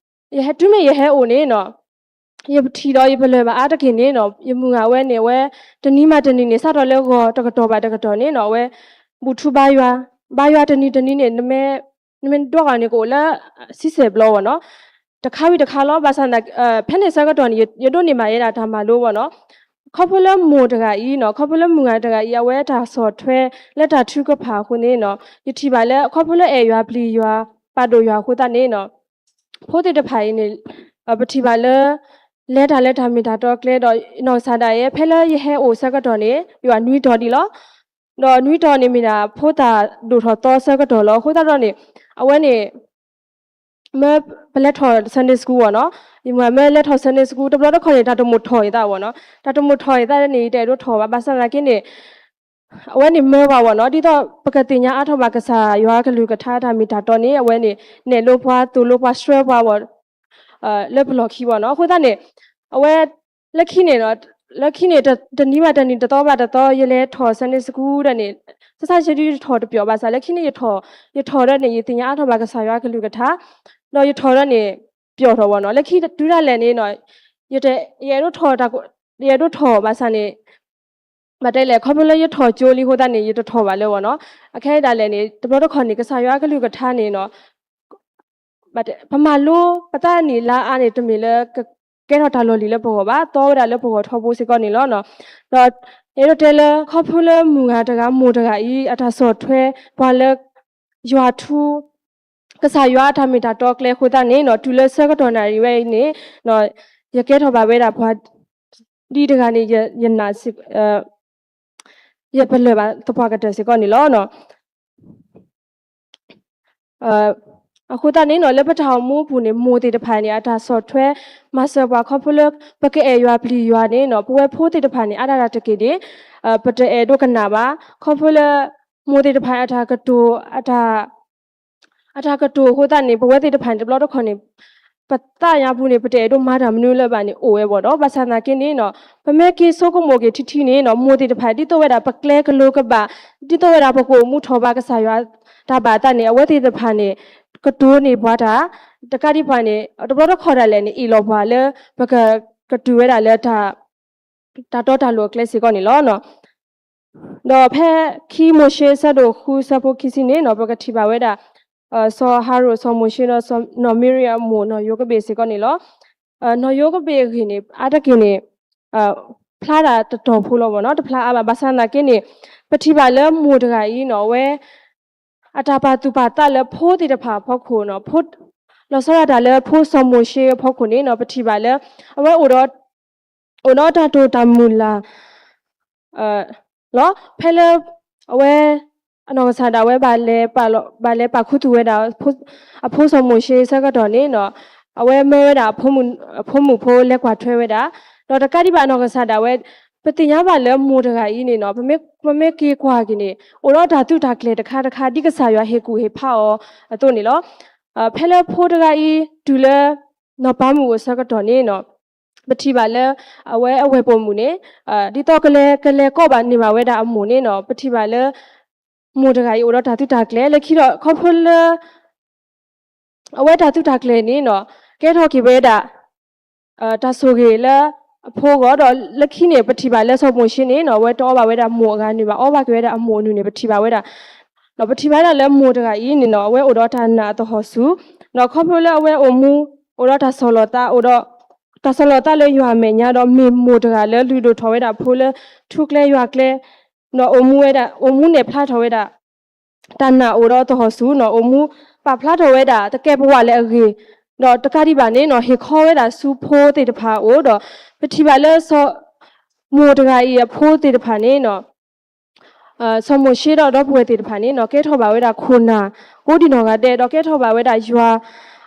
ယဟဲတုၤမ့ၢ်ယဟဲအိၣ်န့ၣ်နီၤ ယထံၣ်ဒီးယပလၢၢ်ဘၣ်အါတက့ၢ်န့ၣ်နီၤ ယမုၢ်ဂၤဝဲန့ၣ် အဝဲ တနံၤမးတနံၤန့ၣ် စးထီၣ်လၢဂီၤတကတီၢ်ဘၣ်တကတီၢ်န့ၣ်နီၤ အဝဲ ဘူၣ်ထူဘါယွၤ ဘါယွၤတနံၤတနံၤန့ၣ် နမ့ၢ် နမ့ၢ်ဒွးဂီၤန့ၣ် ကအိၣ်လၢ ဆံဆဲၣ်ဘျီဝဲနီၤ တခါဝံၤတခါလီၤ. ဘၣ်ဆၣ်သနာ်က့ ဖဲန့ၣ်ဆၢကတီၢ်န့ၣ် ယဒိးန့ၢ်ဘၣ်ယဲဒၣ်တၢ်မၤလိဝဲနီၤ ခီဖျိလၢမိၢ်တဂၤအံၤနီၤ ခီဖျိလၢမုၢ်ဂၤတဂၤအံၤ အဝဲတၢ်ဆီၣ်ထွဲလၢတၢ်ထုကဖၣ်အဃိန့ၣ်နီၤ ယထံၣ်ဘၣ်လၢ ခီဖျိလၢအဲၣ်ယွၤပျံၤယွၤ ပာ်ဒိၣ်ယွၤအဃိသတးန့ၣ်နီၤ ဖိသ့ၣ်တဖၣ်အံၤန့ၣ် ပထံၣ်ဘၣ်လၢ လဲၤတၢ်လၢတၢ်မ့ၢ်တၢ်တီကျဲဒီး နီၢ်ကစၢ်ဒၣ်ယဲ ဖဲလၢယဟဲအိၣ်ဆၢကတီၢ်န့ၣ် ယွၤနွံတီၤဒံးလီၤ. ဒီးနွံတီၤန့ၣ်မ့ၢ်ဒၣ် ဖိသၣ်ဒိၣ်ထီၣ်သီဆၢကတီၢ်လီၤ. အဃိသတးဒီးန့ၣ် အဝဲန့ၣ် မၢပလဲၤထီၣ် Sunday school ဝဲနီၤ ယမုၢ်ဂၤမၢလဲၤထီၣ် Sunday school တဘျီတခီၣ်န့ၣ် တၢ်တမိၣ်ထီၣ်အသးဝဲနီၤ တၢ်တမိၣ်ထီၣ်အသးန့ၣ် ယတအဲၣ်ဒိးထီၣ်ဘၣ် ဘၣ်ဆၣ်သနာ်က့န့ၣ် အဝဲန့ၣ်မၢပှၤဝဲနီၤ ဒ်သိးပကသ့ၣ်ညါအါထီၣ်ဘၣ်ကစၢ်ယွၤအကလုၢ်ကထါတၢ်မ့ၢ်တၢ်တီန့ၣ် အဝဲန့ၣ် နဲၣ်လိပှၤသိၣ်လိပှၤဆှၢပှၤဝဲ လၢပလီၢ်ခံဝဲနီၤ အဃိသတးန့ၣ် အဝဲ လၢခံန့ၣ် လၢခံန့ၣ် တနံၤဘၣ်တနံၤ တသီဘၣ်တသီ ယလဲၤထီၣ် Sunday school ဒီးန့ၣ် စစၢ်ဆၢဒုယထီၣ်တပျီၢ်ဘၣ်ဆၣ် လၢခံန့ၣ်ယထီၣ် ယထီၣ်ဒီးန့ၣ် ယသ့ၣ်ညါအါထီၣ်ဘၣ်ကစၢ်ယွၤအကလုၢ်ကထါ ဒီးယထီၣ်ဒီးန့ၣ် ပျီၢ်ထီၣ်ဝဲနီၤ လၢခံတုၤဒၣ်လဲာ်န့ၣ်နီၤ ယတ ယအဲၣ်ဒိးထီၣ်တၢ် ယအဲၣ်ဒိးထီၣ်ဘၣ်ဆၣ်န့ၣ် ဘၣ်တဲလဲၣ် ခီဖျိလၢယထီၣ်ကၠိလံအဃိသတးန့ၣ် ယတထီၣ်ဘၣ်လၢၤဝဲနီၤ အခဲအံၤဒၣ်လဲာ်န့ၣ် တဘျီတခီၣ်န့ၣ် ကစၢ်ယွၤအကလုၢ်ကထါန့ၣ်နီၤ ပမၤလိပသးန့ၣ်လၢအါန့ၣ် တမ့ၢ်လၢကကဲထီၣ်တၢ်လီၢ်လံၤလၢပဂီၢ်ဘၣ် သီဝဲဒၣ်လၢပဂီၢ်ထီဘိစ့ၢ်ကီးန့ၣ်လီၤ. ဒီး အဲၣ်ဒိးတဲလၢ ခီဖျိလၢမုၢ်ဂၤတဂၤ မိၢ်တဂၤအံၤ အတၢ်ဆီၣ်ထွဲပှၤလၢ ယွၤထူ ကစၢ်ယွၤအတၢ်မ့ၢ်တၢ်တီကျဲအဃိသတးန့ၣ်နီၤ တုၤလၢဆၢကတီၢ်နၣ်ရံၣ်ဝဲအံၤန့ၣ် ယကဲထီၣ်ဘၣ်ဝဲဒၣ်ပှၤ ဒ်တဂၤန့ၣ် ယနာ် ယပလၢၢ်ဘၣ်သပှၢ်ကတၢၢ်စ့ၢ်ကီးန့ၣ်လီၤ. အဃိသတးန့ၣ်နီၤ လၢပတၢ်အိၣ်မူအပူၤန့ၣ် မိၢ်သ့ၣ်တဖၣ်န့ၣ် အတၢ်ဆီၣ်ထွဲမၤစၢၤပှၤခီဖျိလၢ ပကအဲၣ်ယွၤပျံၤယွၤန့ၣ်နီၤ ပဝဲဖိသ့ၣ်တဖၣ်န့ၣ် အါဒၣ်တၢ်တက့ၢ်ဒၣ် ပတအဲၣ်ဒိးကနၣ်ဘၣ် ခီဖျိလၢ မိၢ်သ့ၣ်တဖၣ်အတၢ်ကတိၤ အတၢ် အတၢ်ကတိၤအဃိသတးန့ၣ် ပဝဲသ့ၣ်တဖၣ်န့ၣ် တဘျီတခီၣ်န့ၣ် ပသးညါပူၤန့ၣ် ပတအဲၣ်ဒိးမၤတၢ်မနုၤလၢၤဘၣ်န့ၣ် အိၣ်ဝဲဘၣ်ဒီး ဘၣ်ဆၣ်သနာ်က့န့ၣ်နီၤ ပမ့ၢ်က့ၤဆိကမိၣ်က့ၤထံထံန့ၣ်နီၤ မိၢ်သ့ၣ်တဖၣ် ဒ်သိးဝဲဒၣ်ပကျဲကလိၤကဘၣ် ဒ်သိးဝဲဒၣ်ပကအိၣ်မူထီၣ်ဘၣ်ကစၢ်ယွၤတၢ်ဘၣ်အသးန့ၣ် အဝဲသ့ၣ်တဖၣ်န့ၣ် ကတိၤန့ၢ်ပှၤတၢ် တကးဒံးပှၤန့ၣ် တဘျီတခီၣ်ဒၣ်လဲာ်န့ၣ် အ့ၣ်လိာ်ပှၤလၢ ပကကတုၤဝဲဒၣ်လၢ တၢ်တီတၢ်လိၤအကျဲစ့ၢ်ကီးန့ၣ်လီၤ. ဒီးဖဲခံမိၤၡ့ဆၢဒိၣ်ဃုဆၢဖိခံဆံန့ၣ်နီၤ ပကထံၣ်ဘၣ်ဝဲဒၣ် စီၤအၤဟရိၣ် စီၤမိၤၡ့ဒီး နီၢ်မံရံအမိၢ် နီၢ်ယိၤကဘ့ၣ်စ့ၢ်ကီးန့ၣ်လီၤ. နီၢ်ယိၤကဘ့ၣ်အဂ့ၢ်န့ၣ် အါတက့ၢ်န့ၣ် ဖျါဒၣ်တတီၤဖိလီၤဘၣ်နီၤ တဖျါအါဘၣ် ဘၣ်ဆၣ်သနာ်က့န့ၣ် ပထံၣ်ဘၣ်လၢမိၢ်တဂၤအံၤနီၤ အဝဲ အတၢ်ပာ်သူၣ်ပာ်သးလၢဖိသ့ၣ်တဖၣ်အဖီခိၣ်နီၤ လီၤဆီဒၣ်တၢ်လၢဖိစီၤမိၤၡ့အဖီခိၣ်န့ၣ်နီၤ ပထံၣ်ဘၣ်လၢ အဝဲအိၣ်ဒီး အိၣ်ဒီးတၢ်တိာ်တၢ်မုၢ်လၢ် လီၤ ဖဲလၢ အဝဲ အနီၢ်ကစၢ်ဒၣ်ဝဲ ဘၣ်လဲၤပာ်ခူသူၣ်ဝဲဒၣ် အဖိစီၤမိၤၡ့ဆၢကတီၢ်န့ၣ်နီၤ အဝဲမၢဝဲဒၣ် အဖိမုၣ်ဖိလဲၤကွၢ်ထွဲဝဲဒၣ် ဒီးတကးဒံးဘၣ်အနီၢ်ကစၢ်ဒၣ်ဝဲ ပသ့ၣ်ညါဘၣ်လၢမိၢ်တဂၤအံၤန့ၣ်နီၤ ပမ့ၢ်က့ၤကွၢ်က့ၤန့ၣ် အိၣ်ဒီးတၢ်သုးတၢ်ကျဲၤတခါတခါ ဒ်ကစၢ်ယွၤဟ့ၣ်ကူၣ်ဟ့ၣ်ဖးအီၤအသိးန့ၣ်လီၤ. ဖဲလၢဖိတဂၤအံၤ တုၤလၢ နီၢ်ပၤမုၣ်အိၣ်ဆၢကတီၢ်န့ၣ်နီၤ ပထံၣ်ဘၣ်လၢ အဝဲအဝဲၢ်ပိာ်မုၣ်န့ၣ် ဒ်သိးကလဲၤ ကလဲၤကိးဘၣ်န့ၢ်ဘၣ်ဝဲဒၣ်အမိၢ်န့ၣ်နီၤ ပထံၣ်ဘၣ်လၢ မိၢ်တဂၤအံၤအိၣ်ဒီးတၢ်သုးတၢ်ကျဲၤ လၢခံဒီးခီဖျိလၢ အဝဲတၢ်သုးတၢ်ကျဲၤန့ၣ်နီၤ ကဲထီၣ်က့ၤဝဲဒၣ် တၢ်ဆိၣ်ဂ့ၤလၢအဖိအဂီၢ် ဒီးလၢခံန့ၣ် ပထံၣ်ဘၣ်လၢစီၤမိၤၡ့န့ၣ်နီၤ အဝဲတအီဘၣ်ဝဲဒၣ်မိၢ်အဂၤနုၢ်ဘၣ် အီဘၣ်က့ၤဝဲဒၣ်အမိၢ်အနုၢ်န့ၣ် ပထံၣ်ဘၣ်ဝဲဒၣ် ဒီးပထံၣ်ဘၣ်ဝဲဒၣ်လၢမိၢ်တဂၤအံၤန့ၣ်နီၤ အဝဲအိၣ်ဒီးတၢ်နာ်အသဟီၣ်ဆူၣ် ဒီးခီဖျိလၢအဝဲအိၣ်မူ အိၣ်ဒီးတၢ်ဆီၣ်လီၤသး အိၣ်ဒီး တၢ်ဆီၣ်လီၤသးလၢယွၤအမဲာ်ညါ ဒီးမ့ၢ်မိၢ်တဂၤလၢလုၢ်ဒိၣ်ထီၣ်ဝဲဒၣ်ဖိလၢ ထူကျဲယွၤကျဲ ဒီးအိၣ်မူဝဲဒၣ် အိၣ်မူနဲၣ်ဖျါထီၣ်ဝဲဒၣ် တၢ်နာ်အိၣ်ဒီးသဟီၣ်ဆူၣ်နီၤ အိၣ်မူပာ်ဖျါထီၣ်ဝဲဒၣ် သကဲးပဝးလၢအဂ့ၤ ဒီးတကးဒံးဘၣ်န့ၣ်နီၤ ဟ့ၣ်ခီဝဲဒၣ်ဆူဖိသ့ၣ်တဖၣ်အအိၣ်ဒီး ပထံၣ်ဘၣ်လၢ မိၢ်တဂၤအံၤအဖိသ့ၣ်တဖၣ်န့ၣ်နီၤ စီၤမိၤၡ့ဒီးဒီပုၢ်ဝဲၢ်သ့ၣ်တဖၣ်န့ၣ်နီၤ ကဲထီၣ်ဘၣ်ဝဲဒၣ်ခိၣ်နၢ် ကိးဒံနီၢ်ဂၤဒဲး ဒီးကဲထီၣ်ဘၣ်ဝဲဒၣ်ယွၤ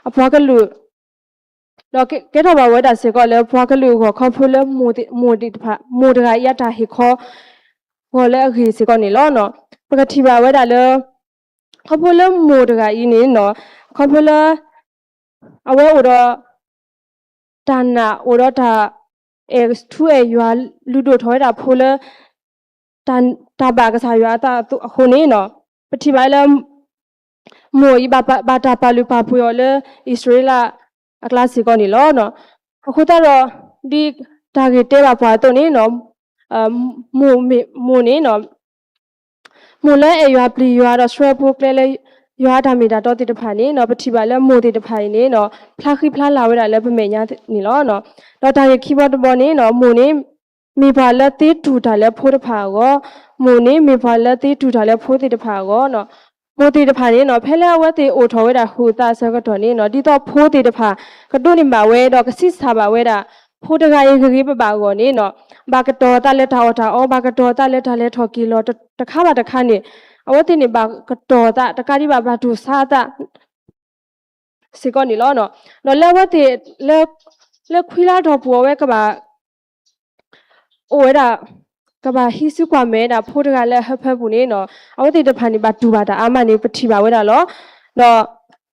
အပှၤကလုာ် ဒီးကဲထီၣ်ဘၣ်ဝဲဒၣ်စ့ၢ်ကီးလၢပှၤကလုာ်အဂီၢ် ခီဖျိလၢမိၢ်တဂၤအံၤအတၢ်ဟ့ၣ်ခီ ဂီၤလၢအဂ့ၤစ့ၢ်ကီးန့ၣ်လီၤ. ပကထံၣ်ဘၣ်ဝဲဒၣ်လၢ ခီဖျိလၢမိၢ်တဂၤအံၤန့ၣ် ခီဖျိလၢ အဝဲအိၣ်ဒီး တၢ်နာ် အိၣ်ဒီးတၢ်အဲၣ်ထူအဲၣ်ယွၤ လုၢ်ဒိၣ်ထီၣ်ဝဲဒၣ်ဖိလၢ တၢ်ဘၣ်ကစၢ်ယွၤအသးအဃိန့ၣ် ပထံၣ်ဘၣ်လၢ မိၢ်အံၤဘၣ်တၢ်ပာ်လုၢ်ပာ်ပှ့ၤအီၤလၢအံၣ်စရ့လးအကျါစ့ၢ်ကီးန့ၣ်လီၤ. အဃိသတးဒီး ဒ်တၢ်ဂ့ၢ်တဲဘၣ်ပှၤအသိးန့ၣ် မိၢ်န့ၣ် မိၢ်လၢအဲၣ်ယွၤပျံၤယွၤဒီးဆှၢဖိကျဲလၢ ယွၤအတၢ်မ့ၢ်တၢ်တီသ့ၣ်တဖၣ်န့ၣ် ပထံၣ်ဘၣ်လၢမိၢ်သ့ၣ်တဖၣ်အံၤန့ၣ် ဖျါဃံဖျါလၤဝဲဒၣ်လၢပမဲာ်ညါန့ၣ်လီၤ. ဒီးတၢ်ဂ့ၢ်ခံဘီတဘီန့ၣ် မိၢ်န့ၣ် မ့ၢ်ပှၤလၢသ့တူၢ်တၢ်လၢဖိတဖၣ်အဂီၢ်, မိၢ်န့ၣ်မ့ၢ်ပှၤလၢသ့တူၢ်တၢ်လၢဖိသ့ၣ်တဖၣ်အဂီၢ် မိၢ်သ့ၣ်တဖၣ်န့ၣ် ဖဲလၢအဝဲသ့ၣ်အိၣ်ထီၣ်ဝဲဒၣ်ဃုာ်သးအဆၢကတီၢ်န့ၣ် ဒ်သိးဖိသ့ၣ်တဖၣ် ကဒိးန့ၢ်ဘၣ်ဝဲဒီးကဆံးစၢ်ဘၣ်ဝဲဒၣ် ဖိတဂၤအံၤဂ့ၤဂ့ၤဘၣ်ဘၣ်အဂီၢ်န့ၣ် ဘၣ်ကတီၤသးလၢတၢ်အီၣ်တၢ်အီ, ဘၣ်ကတီၤသးလၢတၢ်လဲၤထီၣ်က့ၤလီၤတခါဘၣ်တခါန့ၣ် အဝဲသ့ၣ်န့ၣ် ဘၣ်ကတီၤသးတကးဒံးဘၣ် ဘၣ်တူၢ်ဆါအသး စ့ၢ်ကီးန့ၣ်လီၤ. ဒီးလၢအဝဲသ့ၣ် လၢခွံလါအတီၢ်ပူၤ အဝဲကဘၣ် အိၣ်ဝဲဒၣ် ကဘၣ်ဟံးစုကွၢ်မဲာ်ဝဲဒၣ်ဖိတဂၤလၢအဟၢဖၢပူၤန့ၣ် အဝဲသ့ၣ်တဖၣ်န့ၣ် ဘၣ်တူၢ်ဘၣ်တၢ်အါမးန့ၣ် ပထံၣ်ဘၣ်ဝဲဒၣ်လီၤ.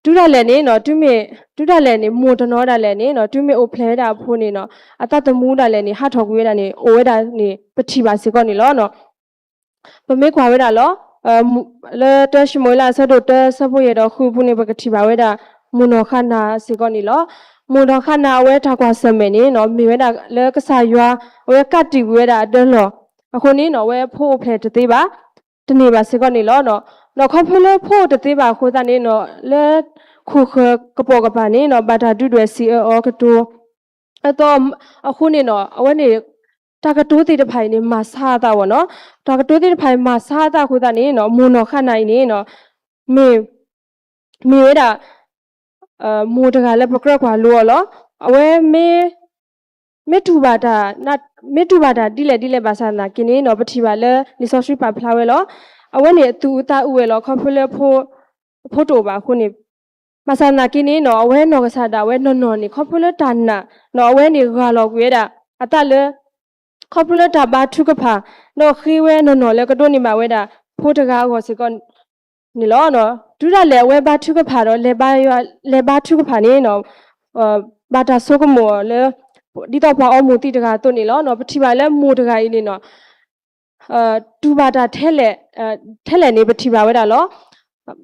ဒီးတုၤဒၣ်လဲာ်န့ၣ် တုၤမ့ၢ် တုၤဒၣ်လဲာ်န့ၣ် မိၢ်တနီၤဒၣ်လဲာ်န့ၣ် တုၤမ့ၢ်အိၣ်ဖျဲၣ်ဝဲဒၣ်အဖိန့ၣ် အသးသမူဒၣ်လဲာ်န့ၣ် ဟးထီၣ်ကွံာ်ဝဲဒၣ်န့ၣ် အိၣ်ဝဲဒၣ်န့ၣ် ပထံၣ်ဘၣ်စ့ၢ်ကီးန့ၣ်လီၤ. ပမ့ၢ်ကွၢ်ဝဲဒၣ်လီၤ လၢတၢၡမူၤအ့လးအဆၢဒိၣ်တၢ ဆၢဖိယဲၢ်ဒီးဃုအပူၤန့ၣ် ပကထံၣ်ဘၣ်ဝဲဒၣ် မိၢ်နီၢ်ဃၤနၤစ့ၢ်ကီးန့ၣ်လီၤ. မိၢ်နီၢ်ဃၤနၤအဝဲတၢ်ကွၢ်ဆၢၣ်မဲာ်န့ၣ် မ့ၢ်ဝဲဒၣ်လၢကစၢ်ယွၤ အဝဲကးတံာ်ကွံာ်ဝဲဒၣ်အဒၢလီၢ် အဃိန့ၣ် အဝဲဖိအိၣ်ဖျဲၣ်တသ့ဘၣ် တန့ၢ်ဘၣ်စ့ၢ်ကီးန့ၣ်လီၤ. ဒီးခီဖျိလၢဖိအိၣ်တသ့ဘၣ်အဃိသတးန့ၣ် လၢခိၣ်ဃၢၤကပိာ်ကပၤန့ၣ် ဘၣ်တၢ်ဒုးဒွဲၣ်စံးအၢအီၤကတိၤ အသိး အဃိန့ၣ် အဝဲန့ၣ် တၢ်ကတိၤသ့ၣ်တဖၣ်အံၤန့ၣ် မၤဆါအသးဝဲန့ၣ်, တၢ်ကတိၤသ့ၣ်တဖၣ်အံၤ မၤဆါအသးအဃိသတးန့ၣ် မိၢ်နီၢ်ဃၤနၤအံၤန့ၣ် မ့ၢ် မ့ၢ်ဝဲဒၣ် မိၢ်တဂၤလၢပကြၢးကွၢ်လိအီၤလီၤ. အဝဲ မ့ၢ်တူၢ်ဘၣ်တၢ် မ့ၢ်တူၢ်ဘၣ်တၢ်ဒ်လဲၣ်ဒ်လဲၣ်ဘၣ်ဆၣ်သနာ်က့န့ၣ် ပထံၣ်ဘၣ်လၢလံာ်စီဆှံပာ်ဖျါဝဲလီၤ. အဝဲန့ၣ်အသူၣ်အုးသးအုးဝဲလီၤ ခီဖျိလၢ အဖိတအိၣ်ဘၣ်အဃိန့ၣ် ဘၣ်ဆၣ်သနာ်က့န့ၣ် အဝဲနီၢ်ကစၢ်ဒၣ်ဝဲနီၢ်နီၢ်န့ၣ် ခီဖျိလၢတၢ်နာ် အဝဲန့ၣ်ဂၢ်လီၤကွံာ်ဝဲဒၣ် အသးလၢ ခီဖျိလၢတၢ်ဘါထုကဖၣ် ဒီးဃ့ဝဲနီၢ်နီၢ်လၢကဒိးန့ၢ်ဘၣ်ဝဲဒၣ် ဖိတဂၤအဂီၢ်စ့ၢ်ကီးန့ၣ်လီၤ. တုၤဒၣ်လဲာ်အဝဲဘါထုကဖၣ်ဒီး လဲၤဘါထုကဖၣ်န့ၣ် ဘၣ်တၢ်ဆိကမိၣ်အီၤလၢ ဒ်သိးပှၤအီမူၤသံတဂၤအသိးန့ၣ်လီၤ. ပထံၣ်ဘၣ်လၢမိၢ်တဂၤအံၤန့ၣ် တူၢ်ဘၣ်တၢ်ထဲလဲၣ် ထဲလဲၣ်န့ၣ် ပထံၣ်ဘၣ်ဝဲဒၣ်လီၤ.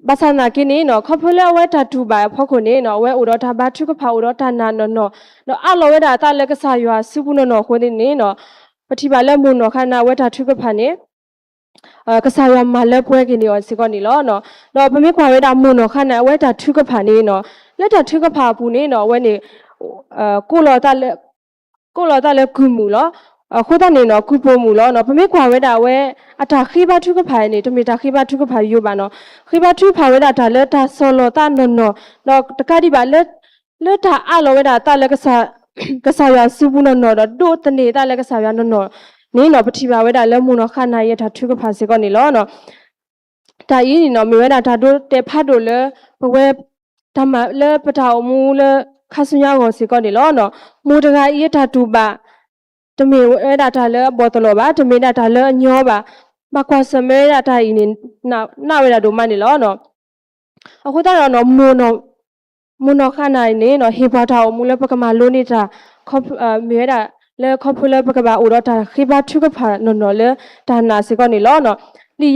ဘၣ်ဆၣ်သနာ်က့န့ၣ် ခီဖျိလၢအဝဲတၢ်တူၢ်ဘၣ်အဖီခိၣ်န့ၣ် အဝဲအိၣ်ဒီးတၢ်ဘါထုကဖၣ် အိၣ်ဒီးတၢ်နာ်နီၢ်နီၢ် ဒီးအးလီၤဝဲဒၣ်အသးလၢကစၢ်ယွၤစုပူၤနီၢ်နီၢ်အဃိန့ၣ် ပထံၣ်ဘၣ်လၢမိၢ်နီၢ်ဃၤနၤအဝဲတၢ်ထုကဖၣ်န့ၣ် ကစၢ်ယွၤမၤလၢပှဲၤက့ၤန့ၢ်အီၤစ့ၢ်ကီးန့ၣ်လီၤ. ဒီးပမ့ၢ်ကွၢ်ဝဲဒၣ်မိၢ်နီၢ်ဃၤနၤအဝဲတၢ်ထုကဖၣ်န့ၣ် လၢတၢ်ထုကဖၣ်အပူၤန့ၣ် အဝဲန့ၣ် ကိးလီၤသးလၢကုၢ်မုၣ်လီၤ. အဃိသတးန့ၣ် ကုၢ်ပိာ်မုၣ်လီၤ. ပမ့ၢ်ကွၢ်ဝဲဒၣ်အဝဲ အတၢ်ဃ့ဘါထုကဖၣ်န့ၣ် တမ့ၢ်တၢ်ဃ့ဘါထုကဖၣ်ယိာ်ဘၣ်န့ၣ်, ဃ့ဘါထုကဖၣ်ဝဲဒၣ်တၢ်လၢတၢ်ဆီၣ်လီၤသးနီၢ်နီၢ် ဒီးတကးဒံးဘၣ် လၢတၢ်အးလီၤဝဲဒၣ်အသးလၢ ကစၢ်ယွၤစုပူၤနီၢ်နီၢ်ဒီး ဒိးသန့ၤအသးလၢကစၢ်ယွၤနီၢ်နီၢ်န့ၣ် ပထံၣ်ဘၣ်ဝဲဒၣ်လၢမိၢ်နီၢ်ဃၤနၤအံၤအတၢ်ထုကဖၣ်စ့ၢ်ကီးန့ၣ်လီၤ. တၢ်အံၤန့ၣ် မ့ၢ်ဝဲဒၣ်တၢ်ဒိတဲာ်ဖးဒိၣ်လၢ ပဝဲ တၢ်မၤလၢပတၢ်အိၣ်မူလၢခါဆူညါအဂီၢ်စ့ၢ်ကီးန့ၣ်လီၤ. မိၢ်တဂၤအံၤအတၢ်တူၢ်ဘၣ် တမ့ၢ်ဝဲဒၣ်တၢ်လၢအဘီၣ်သလီၤဘၣ်, တမ့ၢ်ဒၣ်တၢ်လၢအညီဘၣ်, ဘၣ်ကွၢ်ဆၢၣ်မဲာ်ဝဲဒၣ်တၢ်အံၤန့ၣ် နးဝဲဒၣ်ဒိၣ်မးန့ၣ်လီၤ. အဃိသတးဒီး မိၢ်နီၢ်ဃၤနၤအံၤန့ၣ် ဟ့ၣ်ပှၤတၢ်အိၣ်မူလၢပကမၤလိန့ၢ်တၢ် မ့ၢ်ဝဲဒၣ်လၢခီဖျိလၢပကဘၣ်အိၣ်ဒီးတၢ်ဃ့ဘါထုကဖၣ်နီၢ်နီၢ်လၢ တၢ်နာ်စ့ၢ်ကီးန့ၣ်လီၤ. လံာ်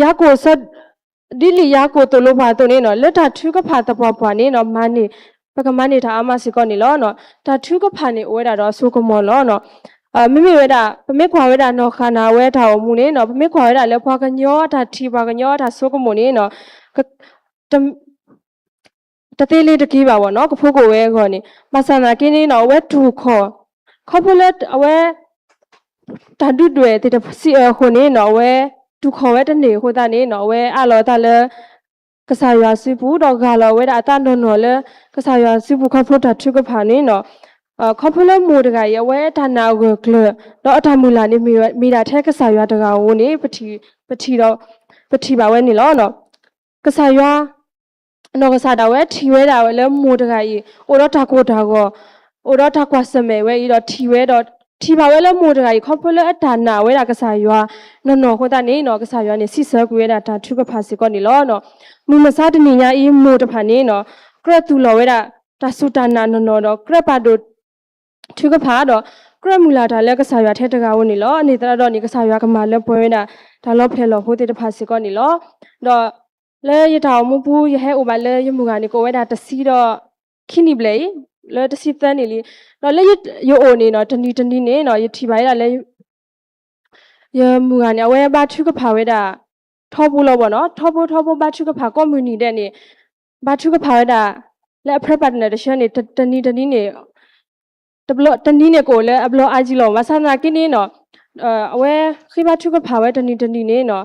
ယၤကိာ် ဒ်လံာ်ယၤကိာ်သိၣ်လိပှၤအသိးန့ၣ် လၢတၢ်ထုကဖၣ်သပှၢ်ပှၢ်န့ၣ် မၤန့ၢ် ပကမၤန့ၢ်တၢ်အါမးစ့ၢ်ကီးန့ၣ်လီၤ. တၢ်ထုကဖၣ်န့ၣ် အိၣ်ဝဲဒၣ်ဒီးအစိကမီၤလီၤ. မ့မ့ၢ်ဝဲဒၣ် ပမ့ၢ်ကွၢ်ဝဲဒၣ်နီၢ်ဃၤနၤအဝဲတၢ်အိၣ်မူန့ၣ် ပမ့ၢ်ကွၢ်ဝဲဒၣ်လၢပှၤကညီအတၢ်ထံၣ် ပှၤကညီအတၢ်ဆိကမိၣ်န့ၣ် တသ့လၢတက့ၤဘၣ်ဝဲန့ၣ် ကဖိကိးဝဲအဂီၢ်န့ၣ် ဘၣ်ဆၣ်သနာ်က့န့ၣ် အဝဲတူၢ်ခီၣ် ခီဖျိလၢအဝဲ တၢ်ဒုးဒွဲၣ်သ့ၣ်တဖၣ်စံးအၢအဃိန့ၣ် အဝဲတူၢ်ခီၣ်ဝဲတန့ၢ်အဃိသတးန့ၣ် အဝဲအးလီၤအသးလၢ ကစၢ်ယွၤစုပူၤ ဒီးဂၢ်လီၤဝဲဒၣ်အသးနီၢ်နီၢ်လၢ ကစၢ်ယွၤစုပူၤခီဖျိတၢ်ထုကဖၣ်န့ၣ် ခီဖျိလၢမိၢ်တဂၤအံၤ အဝဲတၢ်နာ်အဂၢၢ်ကျၢၤ ဒီးအတၢ်မုၢ်လၢ်န့ၣ် မ့ၢ်ဒၣ်ထဲကစၢ်ယွၤတဂၤဧိၤန့ၣ် ပထံၣ်ဒီး ပထံၣ်ဘၣ်ဝဲန့ၣ်လီၤ. ကစၢ်ယွၤ နီၢ်ကစၢ်ဒၣ်ဝဲထံၣ်ဝဲဒၣ်ဝဲလၢမိၢ်တဂၤအံၤ အိၣ်ဒီးတၢ်ကိၢ်တၢ်ဂီၤ အိၣ်ဒီးတၢ်ကွၢ်ဆၢၣ်မဲာ်ဝဲအံၤဒီးထံၣ်ဝဲဒီး ပထံၣ်ဘၣ်ဝဲလၢမိၢ်တဂၤအံၤ ခီဖျိလၢအတၢ်နာ်ဝဲဒၣ်ကစၢ်ယွၤနီၢ်နီၢ်အဃိသတးန့ၣ်နီၤ ကစၢ်ယွၤန့ၣ် စံးဆၢကွံာ်ဝဲဒၣ်တၢ်ထုကဖၣ်စ့ၢ်ကီးန့ၣ်လီၤ. မုၢ်မဆါတနံၤညါအံၤ မိၢ်တဖၣ်န့ၣ်နီၤ ကြၢးသူၣ်လီၤဝဲဒၣ် တၢ်စူၢ်တၢ်နာ်နီၢ်နီၢ်ဒီး ကြၢးပာ်ဒိၣ်ထုကဖၣ်ဒီး ကြၢးမုၢ်လၢ်တၢ်လၢကစၢ်ယွၤထဲတဂၤဧိၤန့ၣ်လီၤ. အန့ၣ်သတးဒီးန့ၣ် ကစၢ်ယွၤကမၤလၢပှဲၤဝဲဒၣ် တၢ်လီၤဖျဲၣ်လီၤဟိသ့ၣ်တဖၣ်စ့ၢ်ကီးန့ၣ်လီၤ. ဒီး လၢယတၢ်အိၣ်မူပူၤ ယဟဲအိၣ်ဘၣ်လၢယမုၢ်ဂၤန့ၣ် ကအိၣ်ဝဲဒၣ်တဆံဒီး ခံနံၣ်ဘျဲၣ်အံၤ လၢတဆံသၢနံၣ်လံ. ဒီးလၢယအိၣ်န့ၣ်နီၤ တနံၤတနံၤန့ၣ်နီၤ ယထံၣ်ဘၣ်ဝဲဒၣ်လၢ ယမုၢ်ဂၤန့ၣ် အဝဲဘါထုကဖၣ်ဝဲဒၣ် ထီဘိလီၤဘၣ်နီၤ, ထီဘိထီဘိဘါထုကဖၣ်ကိးမုၢ်နံၤဒဲးန့ၣ် ဘါထုကဖၣ်ဝဲဒၣ် လၢအဖၢပာ်တနၢၣ်တဆၢန့ၣ် တနံၤတနံၤန့ၣ် တဘျီ တနံၤန့ၣ်ကအိၣ်လၢအဘျီအါကံလီၤ. ဘၣ်ဆၣ်သနာ်က့န့ၣ်နီၤ အဝဲဃ့ဘါထုကဖၣ်ဝဲတနံၤတနံၤန့ၣ်နီၤ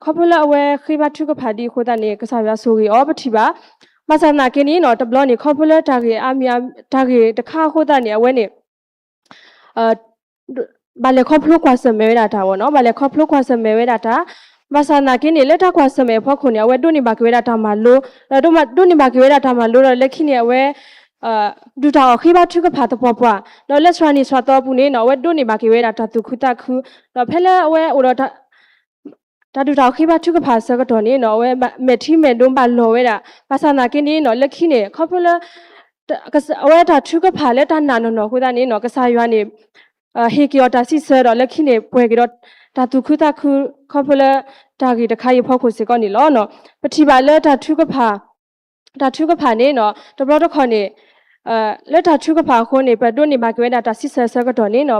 ခီဖျိလၢအဝဲဃ့ဘါထုကဖၣ်ဒ်အဃိသတးန့ၣ် ကစၢ်ယွၤဆိၣ်ဂ့ၤအီၤပထံၣ်ဘၣ်. ဘၣ်ဆၣ်သနာ်က့န့ၣ်နီၤ တဘျီန့ၣ် ခီဖျိလၢတၢ်ဂ့ၢ်အါမံၤ တၢ်ဂ့ၢ်တခါအဃိသတးန့ၣ် အဝဲန့ၣ် ဘၣ်လဲၤခီဖျိကွၢ်ဆၢၣ်မဲာ်ဝဲဒၣ်တၢ်ဝဲနီၤ, ဘၣ်လဲၤခီဖျိကွၢ်ဆၢၣ်မဲာ်ဝဲဒၣ်တၢ်. ဘၣ်ဆၣ်သနာ်က့န့ၣ် လၢတၢ်ကွၢ်ဆၢၣ်မဲာ်အဖီခိၣ်န့ၣ် အဝဲဒိးန့ၢ်ဘၣ်က့ၤဝဲဒၣ်တၢ်မၤလိ, ဒီးဒိးန့ၢ်ဘၣ်က့ၤဝဲဒၣ်တၢ်မၤလိဒီးလၢခံန့ၣ် အဝဲ ဒုၣ်တၢ်အီၣ်ဃ့ဘါထုကဖၣ်သပှၢ်ပှၢ်, ဒီးလၢစှၤနံၣ်စှၤသီအပူၤန့ၣ်နီၤ အဝဲဒိးန့ၢ်ဘၣ်က့ၤဝဲဒၣ်တၢ်သူၣ်ခုသးခု, ဒီးဖဲလၢအဝဲအိၣ်ဒီး တၢ်ဒုၣ်တၢ်အီၣ်ဃ့ဘါထုကဖၣ်အဆၢကတီၢ်န့ၣ်နီၤ အဝဲမဲာ်ထံမဲာ်နိဘၣ်လီၤဝဲဒၣ်. ဘၣ်ဆၣ်သနာ်က့န့ၣ်နီၤ လၢခံန့ၣ် ခီဖျိလၢ အဝဲတၢ်ထုကဖၣ်လၢတၢ်နာ်နီၢ်နီၢ်အဃိသတးန့ၣ်နီၤ ကစၢ်ယွၤန့ၣ် ဟ့ၣ်က့ၤအီၤတၢ်စံးဆၢဒီးလၢခံန့ၣ် ပှဲၤက့ၤဒီးတၢ်သူၣ်ခုသးခု ခီဖျိလၢတၢ်ဂ့ၢ်တခါအံၤအဖီခိၣ်စ့ၢ်ကီးန့ၣ်လီၤ. ပထံၣ်ဘၣ်လၢတၢ်ထုကဖၣ် တၢ်ထုကဖၣ်န့ၣ်နီၤ တဘျီတခီၣ်န့ၣ် လၢတၢ်ထုကဖၣ်အဃိန့ၣ် ပဒိးန့ၢ်ဘၣ်က့ၤဝဲဒၣ်တၢ်စံးဆၢအဆၢကတီၢ်န့ၣ်နီၤ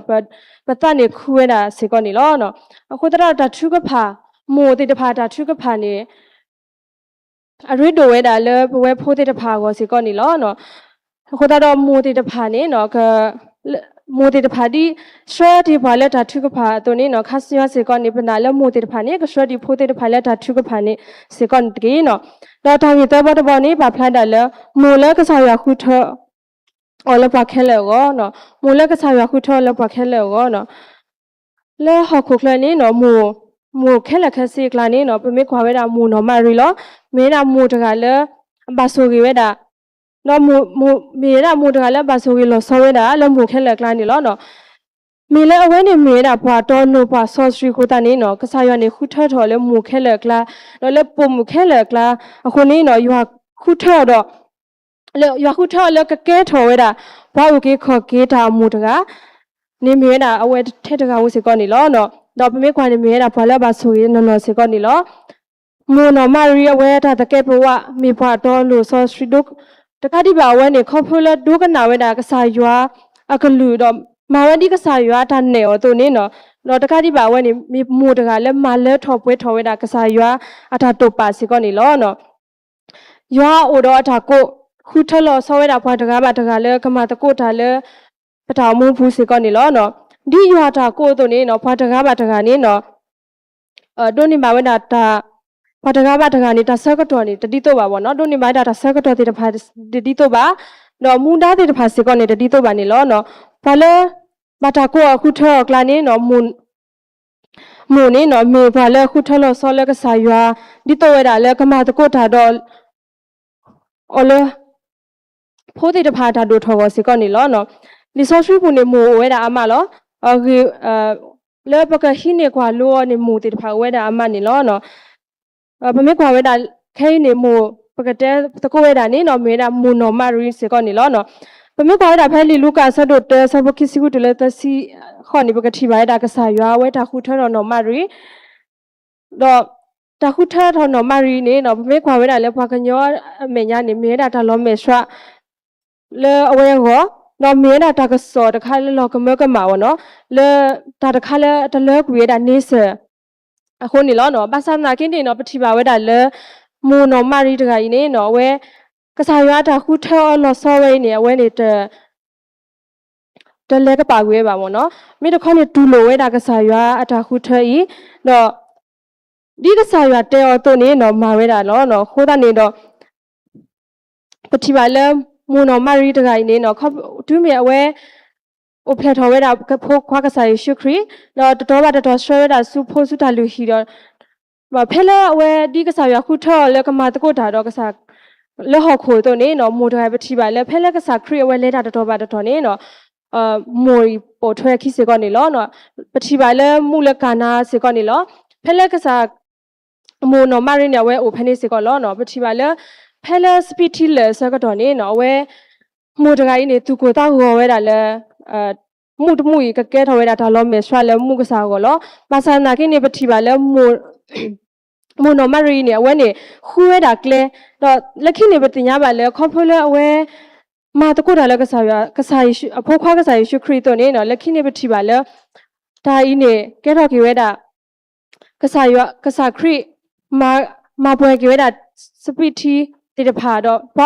ပသးန့ၣ်ခုဝဲဒၣ်စ့ၢ်ကီးန့ၣ်လီၤ. အဃိသတးဒီးတၢ်ထုကဖၣ် မိၢ်သ့ၣ်တဖၣ်တၢ်ထုကဖၣ်န့ၣ် အရ့ဒိၣ်ဝဲဒၣ်လၢပဝဲဖိသ့ၣ်တဖၣ်အဂီၢ်စ့ၢ်ကီးန့ၣ်လီၤ. အဃိသတးဒီးမိၢ်သ့ၣ်တဖၣ်န့ၣ် မိၢ်သ့ၣ်တဖၣ်ဒ်ဆှၢတ့ၢ်ပှၤလၢတၢ်ထုကဖၣ်အသိးန့ၣ်နီၤ ခါဆူညါစ့ၢ်ကီးန့ၣ် ပနာ်လၢမိၢ်သ့ၣ်တဖၣ်န့ၣ် ကဆှၢတ့ၢ်ဖိသ့ၣ်တဖၣ်လၢတၢ်ထုကဖၣ်န့ၣ်စ့ၢ်ကီးန့ၣ်တက့ၢ်နီၤ. ဒီးတၢ်ဂ့ၢ်သၢဘီတဘီန့ၣ် ပာ်ဖျါဒၣ်လၢ မိၢ်လၢကစၢ်ယွၤဃုထၢအီၤလၢပှၤခဲလၢာ်အဂီၢ်နီၤ, မိၢ်လၢကစၢ်ယွၤဃုထၢအီၤလၢပှၤခဲလၢာ်အဂီၢ်နီၤ. လၢဟီၣ်ခိၣ်ချၢန့ၣ်နီၤ မိၢ် မိၢ်ခဲလၢာ်ခဲဆ့အကျါန့ၣ်နီၤ ပမ့ၢ်ကွၢ်ဝဲဒၣ်မိၢ်နီၢ်မၤရံလီၤ. မ့ၢ်ဝဲဒၣ်မိၢ်တဂၤလၢ အဘၣ်ဆိၣ်ဂ့ၤဝဲဒၣ် ဒီးမိၢ် မိၢ် မ့ၢ်ဝဲဒၣ်မိၢ်တဂၤလၢအဘၣ်ဆိၣ်ဂ့ၤလီၤဆီဝဲဒၣ်လၢမိၢ်ခဲလၢာ်အကျါန့ၣ်လီၤ. မ့ၢ်လၢအဝဲန့ၣ်မ့ၢ်ဝဲဒၣ်ပှၤတီလိၤပှၤစီဆှံအဃိသတးန့ၣ်နီၤ ကစၢ်ယွၤန့ၣ်ဃုထၢထီၣ်လၢမိၢ်ခဲလၢာ်အကျါ ဒီးလၢပိာ်မုၣ်ခဲလၢာ်အကျါ အဃိန့ၣ်နီၤ ယွၤဃုထၢအီၤဒီး လၢ ယွၤဃုထၢအီၤလၢကကဲထီၣ်ဝဲဒၣ် ပှၤအုၣ်က့ၤခီၣ်က့ၤတၢ်အမိၢ်တဂၤ န့ၣ်မ့ၢ်ဝဲဒၣ်အဝဲထဲတဂၤဧိၤစ့ၢ်ကီးန့ၣ်လီၤ. ဒီးပမ့ၢ်ကွၢ်န့ၣ် မ့ၢ်ဝဲဒၣ်ပှၤလၢအဘၣ်ဆိၣ်ဂ့ၤနီၢ်နီၢ်စ့ၢ်ကီးန့ၣ်လီၤ. မိၢ်နီၢ်မၤရံအဝဲတၢ်သကဲးပဝး မ့ၢ်ပှၤတီလိၤစီဆှံဒိၣ် တကးဒံးဘၣ်အဝဲန့ၣ် ခီဖျိလၢဒိကနၣ်ဝဲဒၣ်ကစၢ်ယွၤအကလုၢ်ဒီး မၤဝဲဒ်ကစၢ်ယွၤအတၢ်နဲၣ်အီၤအသိးန့ၣ်နီၤ, ဒီးတကးဒံးဘၣ်အဝဲန့ၣ် မ့ၢ်မိၢ်တဂၤလၢမၤလၢထီၣ်ပှဲၤထီၣ်ဝဲဒၣ်ကစၢ်ယွၤအတၢ်တိာ်ပာ်စ့ၢ်ကီးန့ၣ်လီၤ. ယွၤအိၣ်ဒီးအတၢ်ကိး ဃုထၢလီၤဆီဝဲဒၣ်ပှၤတဂၤဘၣ်တဂၤလၢကမၤသကိးတၢ်လၢ ပတၢ်အိၣ်မူပူၤစ့ၢ်ကီးန့ၣ်လီၤ. ဒ်ယွၤအတၢ်ကိးအသိးန့ၣ်နီၤ ပှၤတဂၤဘၣ်တဂၤန့ၣ်နီၤ ဒိးန့ၢ်ဘၣ်ဝဲဒၣ်တၢ် ပှၤတဂၤဘၣ်တဂၤန့ၣ် တၢ်ဆၢကတီၢ်န့ၣ် တဒ်သိးဘၣ်ဘၣ်နီၤ, ဒိးန့ၢ်ဘၣ်ဝဲဒၣ်တၢ်ဆၢကတီၢ်သ့ၣ်တဖၣ်တဒ်သိးဘၣ်, ဒီးမူဒါသ့ၣ်တဖၣ်စ့ၢ်ကီးန့ၣ် တဒ်သိးဘၣ်န့ၣ်လီၤ. ပှၤလၢ ဘၣ်တၢ်ကိးအီၤဃုထၢအီၤအကျါန့ၣ်နီၤ မိၢ်န့ၣ်နီၤ မ့ၢ်ပှၤလၢအဃုထၢလီၤဆီလၢကစၢ်ယွၤ ဒ်သိးဝဲဒၣ်လၢကမၤသကိးတၢ်ဒီး အီၤလၢ ဖိသ့ၣ်တဖၣ်အတၢ်ဒိၣ်ထီၣ်အဂီၢ်စ့ၢ်ကီးန့ၣ်လီၤ. လံာ်စီဆှံပူၤန့ၣ် မိၢ်အိၣ်ဝဲဒၣ်အါမးလီၤ. အဂ့ၢ် လၢပကဟံးန့ၢ်ကွၢ်လိအီၤန့ၣ် မိၢ်သ့ၣ်တဖၣ်အိၣ်ဝဲဒၣ်အါမးန့ၣ်လီၤ. ပမ့ၢ်ကွၢ်ဝဲဒၣ် ခဲအံၤန့ၣ် မိၢ်ပကတဲသကိးဝဲဒၣ်န့ၣ်နီၤ မ့ၢ်ဝဲဒၣ်မိၢ်နီၢ်မၤရံစ့ၢ်ကီးန့ၣ်လီၤ. ပမ့ၢ်ကွၢ်ဝဲဒၣ်ဖဲလံာ်လူၤကၣ်အဆၢဒိၣ်တၢ အဆၢဖိခံဆံဃုတုၤလၢသၢဆံဃိးန့ၣ် ပကထံၣ်ဘၣ်ဝဲဒၣ်ကစၢ်ယွၤအဝဲတၢ်ဃုထၢထီၣ်နီၢ်မၤရံ ဒီးတၢ်ဃုထၢထီၣ်နီၢ်မၤရံန့ၣ်နီၤ ပမ့ၢ်ကွၢ်ဝဲဒၣ်လၢပှၤကညီအမဲာ်ညါန့ၣ် မ့ၢ်ဝဲဒၣ်တၢ်လီၤမဲာ်ဆှး လၢအဝဲအဂီၢ်, ဒီးမ့ၢ်ဝဲဒၣ်တၢ်ကစီၣ်တခါလၢလီၤကမၢကမၣ်အီၤနီၤ, လၢတၢ်တခါလၢတလၢကွံာ်ဝဲဒၣ်န့ဆၢၣ် အဃိန့ၣ်လီၤ. ဘၣ်ဆၣ်သနာ်က့န့ၣ်နီၤ ပထံၣ်ဘၣ်ဝဲဒၣ်လၢ မိၢ်နီၢ်မၤရံတဂၤအံၤန့ၣ်နီၤ အဝဲ ကစၢ်ယွၤအတၢ်ဃုထၢအီၤလီၤဆီဝဲအံၤန့ၣ် အဝဲန့ၣ် တ တလဲၤကပာ်ကွံာ်ဝဲဘၣ်မ့ၢ်နီၤ, မ့ၢ်တခီန့ၣ်တူၢ်လိာ်ဝဲဒၣ်ကစၢ်ယွၤအတၢ်ဃုထၢအံၤ, ဒီး ဒ်ကစၢ်ယွၤတဲအီၤအသိးန့ၣ်နီၤ မၤဝဲဒၣ်လီၤ. အဃိသတးန့ၣ်ဒီး ပထံၣ်ဘၣ်လၢ မိၢ်နီၢ်မၤရံတဂၤအံၤန့ၣ်နီၤ တုၤမ့ၢ်အဝဲ အိၣ်ဖျဲၣ်ထီၣ်ဝဲဒၣ်ဖိခွါကစၢ်ယ့ၣ်ၡူးခရံာ် ဒီးတတီၤဘၣ်တတီၤဆှၢဝဲဒၣ်ဆူဖိဆူတၢ်လုၢ်ဟံၣ်ဒီး ဖဲလၢအဝဲဒ်ကစၢ်ယွၤဃုထၢအီၤလၢကမၤသကိးတၢ်ဒီးကစၢ် လၢဟီၣ်ခိၣ်အသိးန့ၣ်နီၤ မိၢ်တဂၤပထံၣ်ဘၣ်လၢဖဲလၢကစၢ်ခရံာ်အဝဲလဲၤတၢ်တတီၤဘၣ်တတီၤန့ၣ်နီၤ မိၢ်အံၤပိာ်ထွဲအခံစ့ၢ်ကီးန့ၣ်လီၤ. ပထံၣ်ဘၣ်လၢမူလၢကၤနၤစ့ၢ်ကီးန့ၣ်လီၤ. ဖဲလၢကစၢ် မိၢ်နီၢ်မၤရံန့ၣ် အဝဲအိၣ်ဖဲန့ၣ်စ့ၢ်ကီးလီၤ. ပထံၣ်ဘၣ်လၢ ဖဲလၢစပံးထံလၢာ်အဆၢကတီၢ်န့ၣ် အဝဲ မိၢ်တဂၤအံၤန့ၣ် သူၣ်ကိၢ်သးဂီၤဝဲဒၣ်လၢ မူးတမူးအံၤ ကကဲထီၣ်ဝဲဒၣ်တၢ်လီၤမဲာ်ဆှးလၢမူကစၢ်အဂီၢ်လီၤ. ဘၣ်ဆၣ်သနာ်က့န့ၣ် ပထံၣ်ဘၣ်လၢ မိၢ်နီၢ်မၤရံအံၤန့ၣ် အဝဲန့ၣ် ဃုဝဲဒၣ်ကျဲ, ဒီးလၢခံန့ၣ် ပသ့ၣ်ညါဘၣ်လၢ ခီဖျိလၢအဝဲ မၤသကိးတၢ်လၢကစၢ်ယွၤ, ကစၢ်ယ့ၣ်ၡူး, အဖိခွါကစၢ်ယ့ၣ်ၡူးခရံာ်အသိးန့ၣ် လၢခံန့ၣ် ပထံၣ်ဘၣ်လၢ တၢ်အံၤန့ၣ် ကဲထီၣ်က့ၤဝဲဒၣ် ကစၢ်ယွၤ, ကစၢ်ခရံာ် မၤ, မၤပှဲၤက့ၤဝဲဒၣ် စပံးထံသ့ၣ်တဖၣ်ဒီး ပှ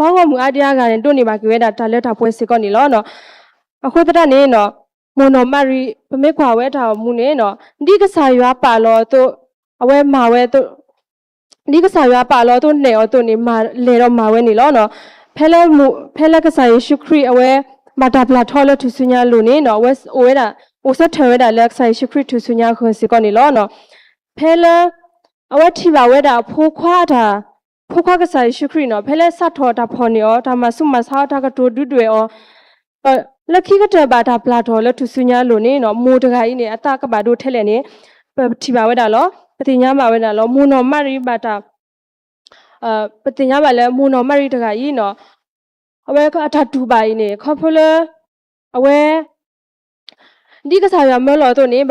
ၤဂီၢ်မုၢ်အါဒံအါဂၤန့ၣ် ဒိးန့ၢ်ဘၣ်က့ၤဝဲဒၣ်တၢ်လၢတၢ်ပှဲၤစ့ၢ်ကီးန့ၣ်လီၤ. အဃိသတးန့ၣ် မိၢ်နီၢ်မၤရံ ပမ့ၢ်ကွၢ်ဝဲတၢ်အိၣ်မူန့ၣ် ဒ်ကစၢ်ယွၤပာ်လီၤအသိး အဝဲမၤဝဲအသိး ဒ်ကစၢ်ယွၤပာ်လီၤအသိးနဲၣ်အီၤအသိးန့ၣ် မၤလဲၤဒီးမၤဝဲန့ၣ်လီၤ. ဖဲလၢ ဖဲလၢကစၢ်ယ့ၣ်ၡူးခရံာ်အဝဲ ဘၣ်တၢ်ပျၢ်ထီလၢထူၣ်စုညါအလိၤန့ၣ် အဝဲအိၣ်ဝဲဒၣ် အိၣ်ဆၢထၢၣ်ဝဲဒၣ်လၢကစၢ်ယ့ၣ်ၡူးခရံာ်ထူၣ်စုညါအဂီၢ်စ့ၢ်ကီးန့ၣ်လီၤ. ဖဲလၢ အဝဲထံၣ်ဘၣ်ဝဲဒၣ်အဖိခွါတၢ်, ဖိခွါကစၢ်ယ့ၣ်ၡူးခရံာ်န့ၣ် ဖဲလၢစးထီၣ်တၢ်ဖီၣ်န့ၢ်အီၤ, တၢ်မၤဆူးမၤဆါအီၤ, တၢ်ကတိၤဒုးဒွဲၣ်အီၤ လၢခံကတၢၢ်ဘၣ်တၢ်ပျၢ်ထီၣ်လၢထူၣ်စုညါအလိၤန့ၣ် မိၢ်တဂၤအံၤန့ၣ် အသးကဘၣ်ဒိထဲလဲၣ်န့ၣ် ပထံၣ်ဘၣ်ဝဲဒၣ်လီၤ. ပသ့ၣ်ညါဘၣ်ဝဲဒၣ်လီၤ. မိၢ်နီၢ်မၤရံဘၣ်တၢ်, ပသ့ၣ်ညါဘၣ်လၢမိၢ်နီၢ်မၤရံတဂၤအံၤန့ၣ် အဝဲအတၢ်တူၢ်ဘၣ်အံၤန့ၣ် ခီဖျိလၢ အဝဲ ဒ်ကစၢ်ယွၤမၢလီၤအသိးန့ၣ်,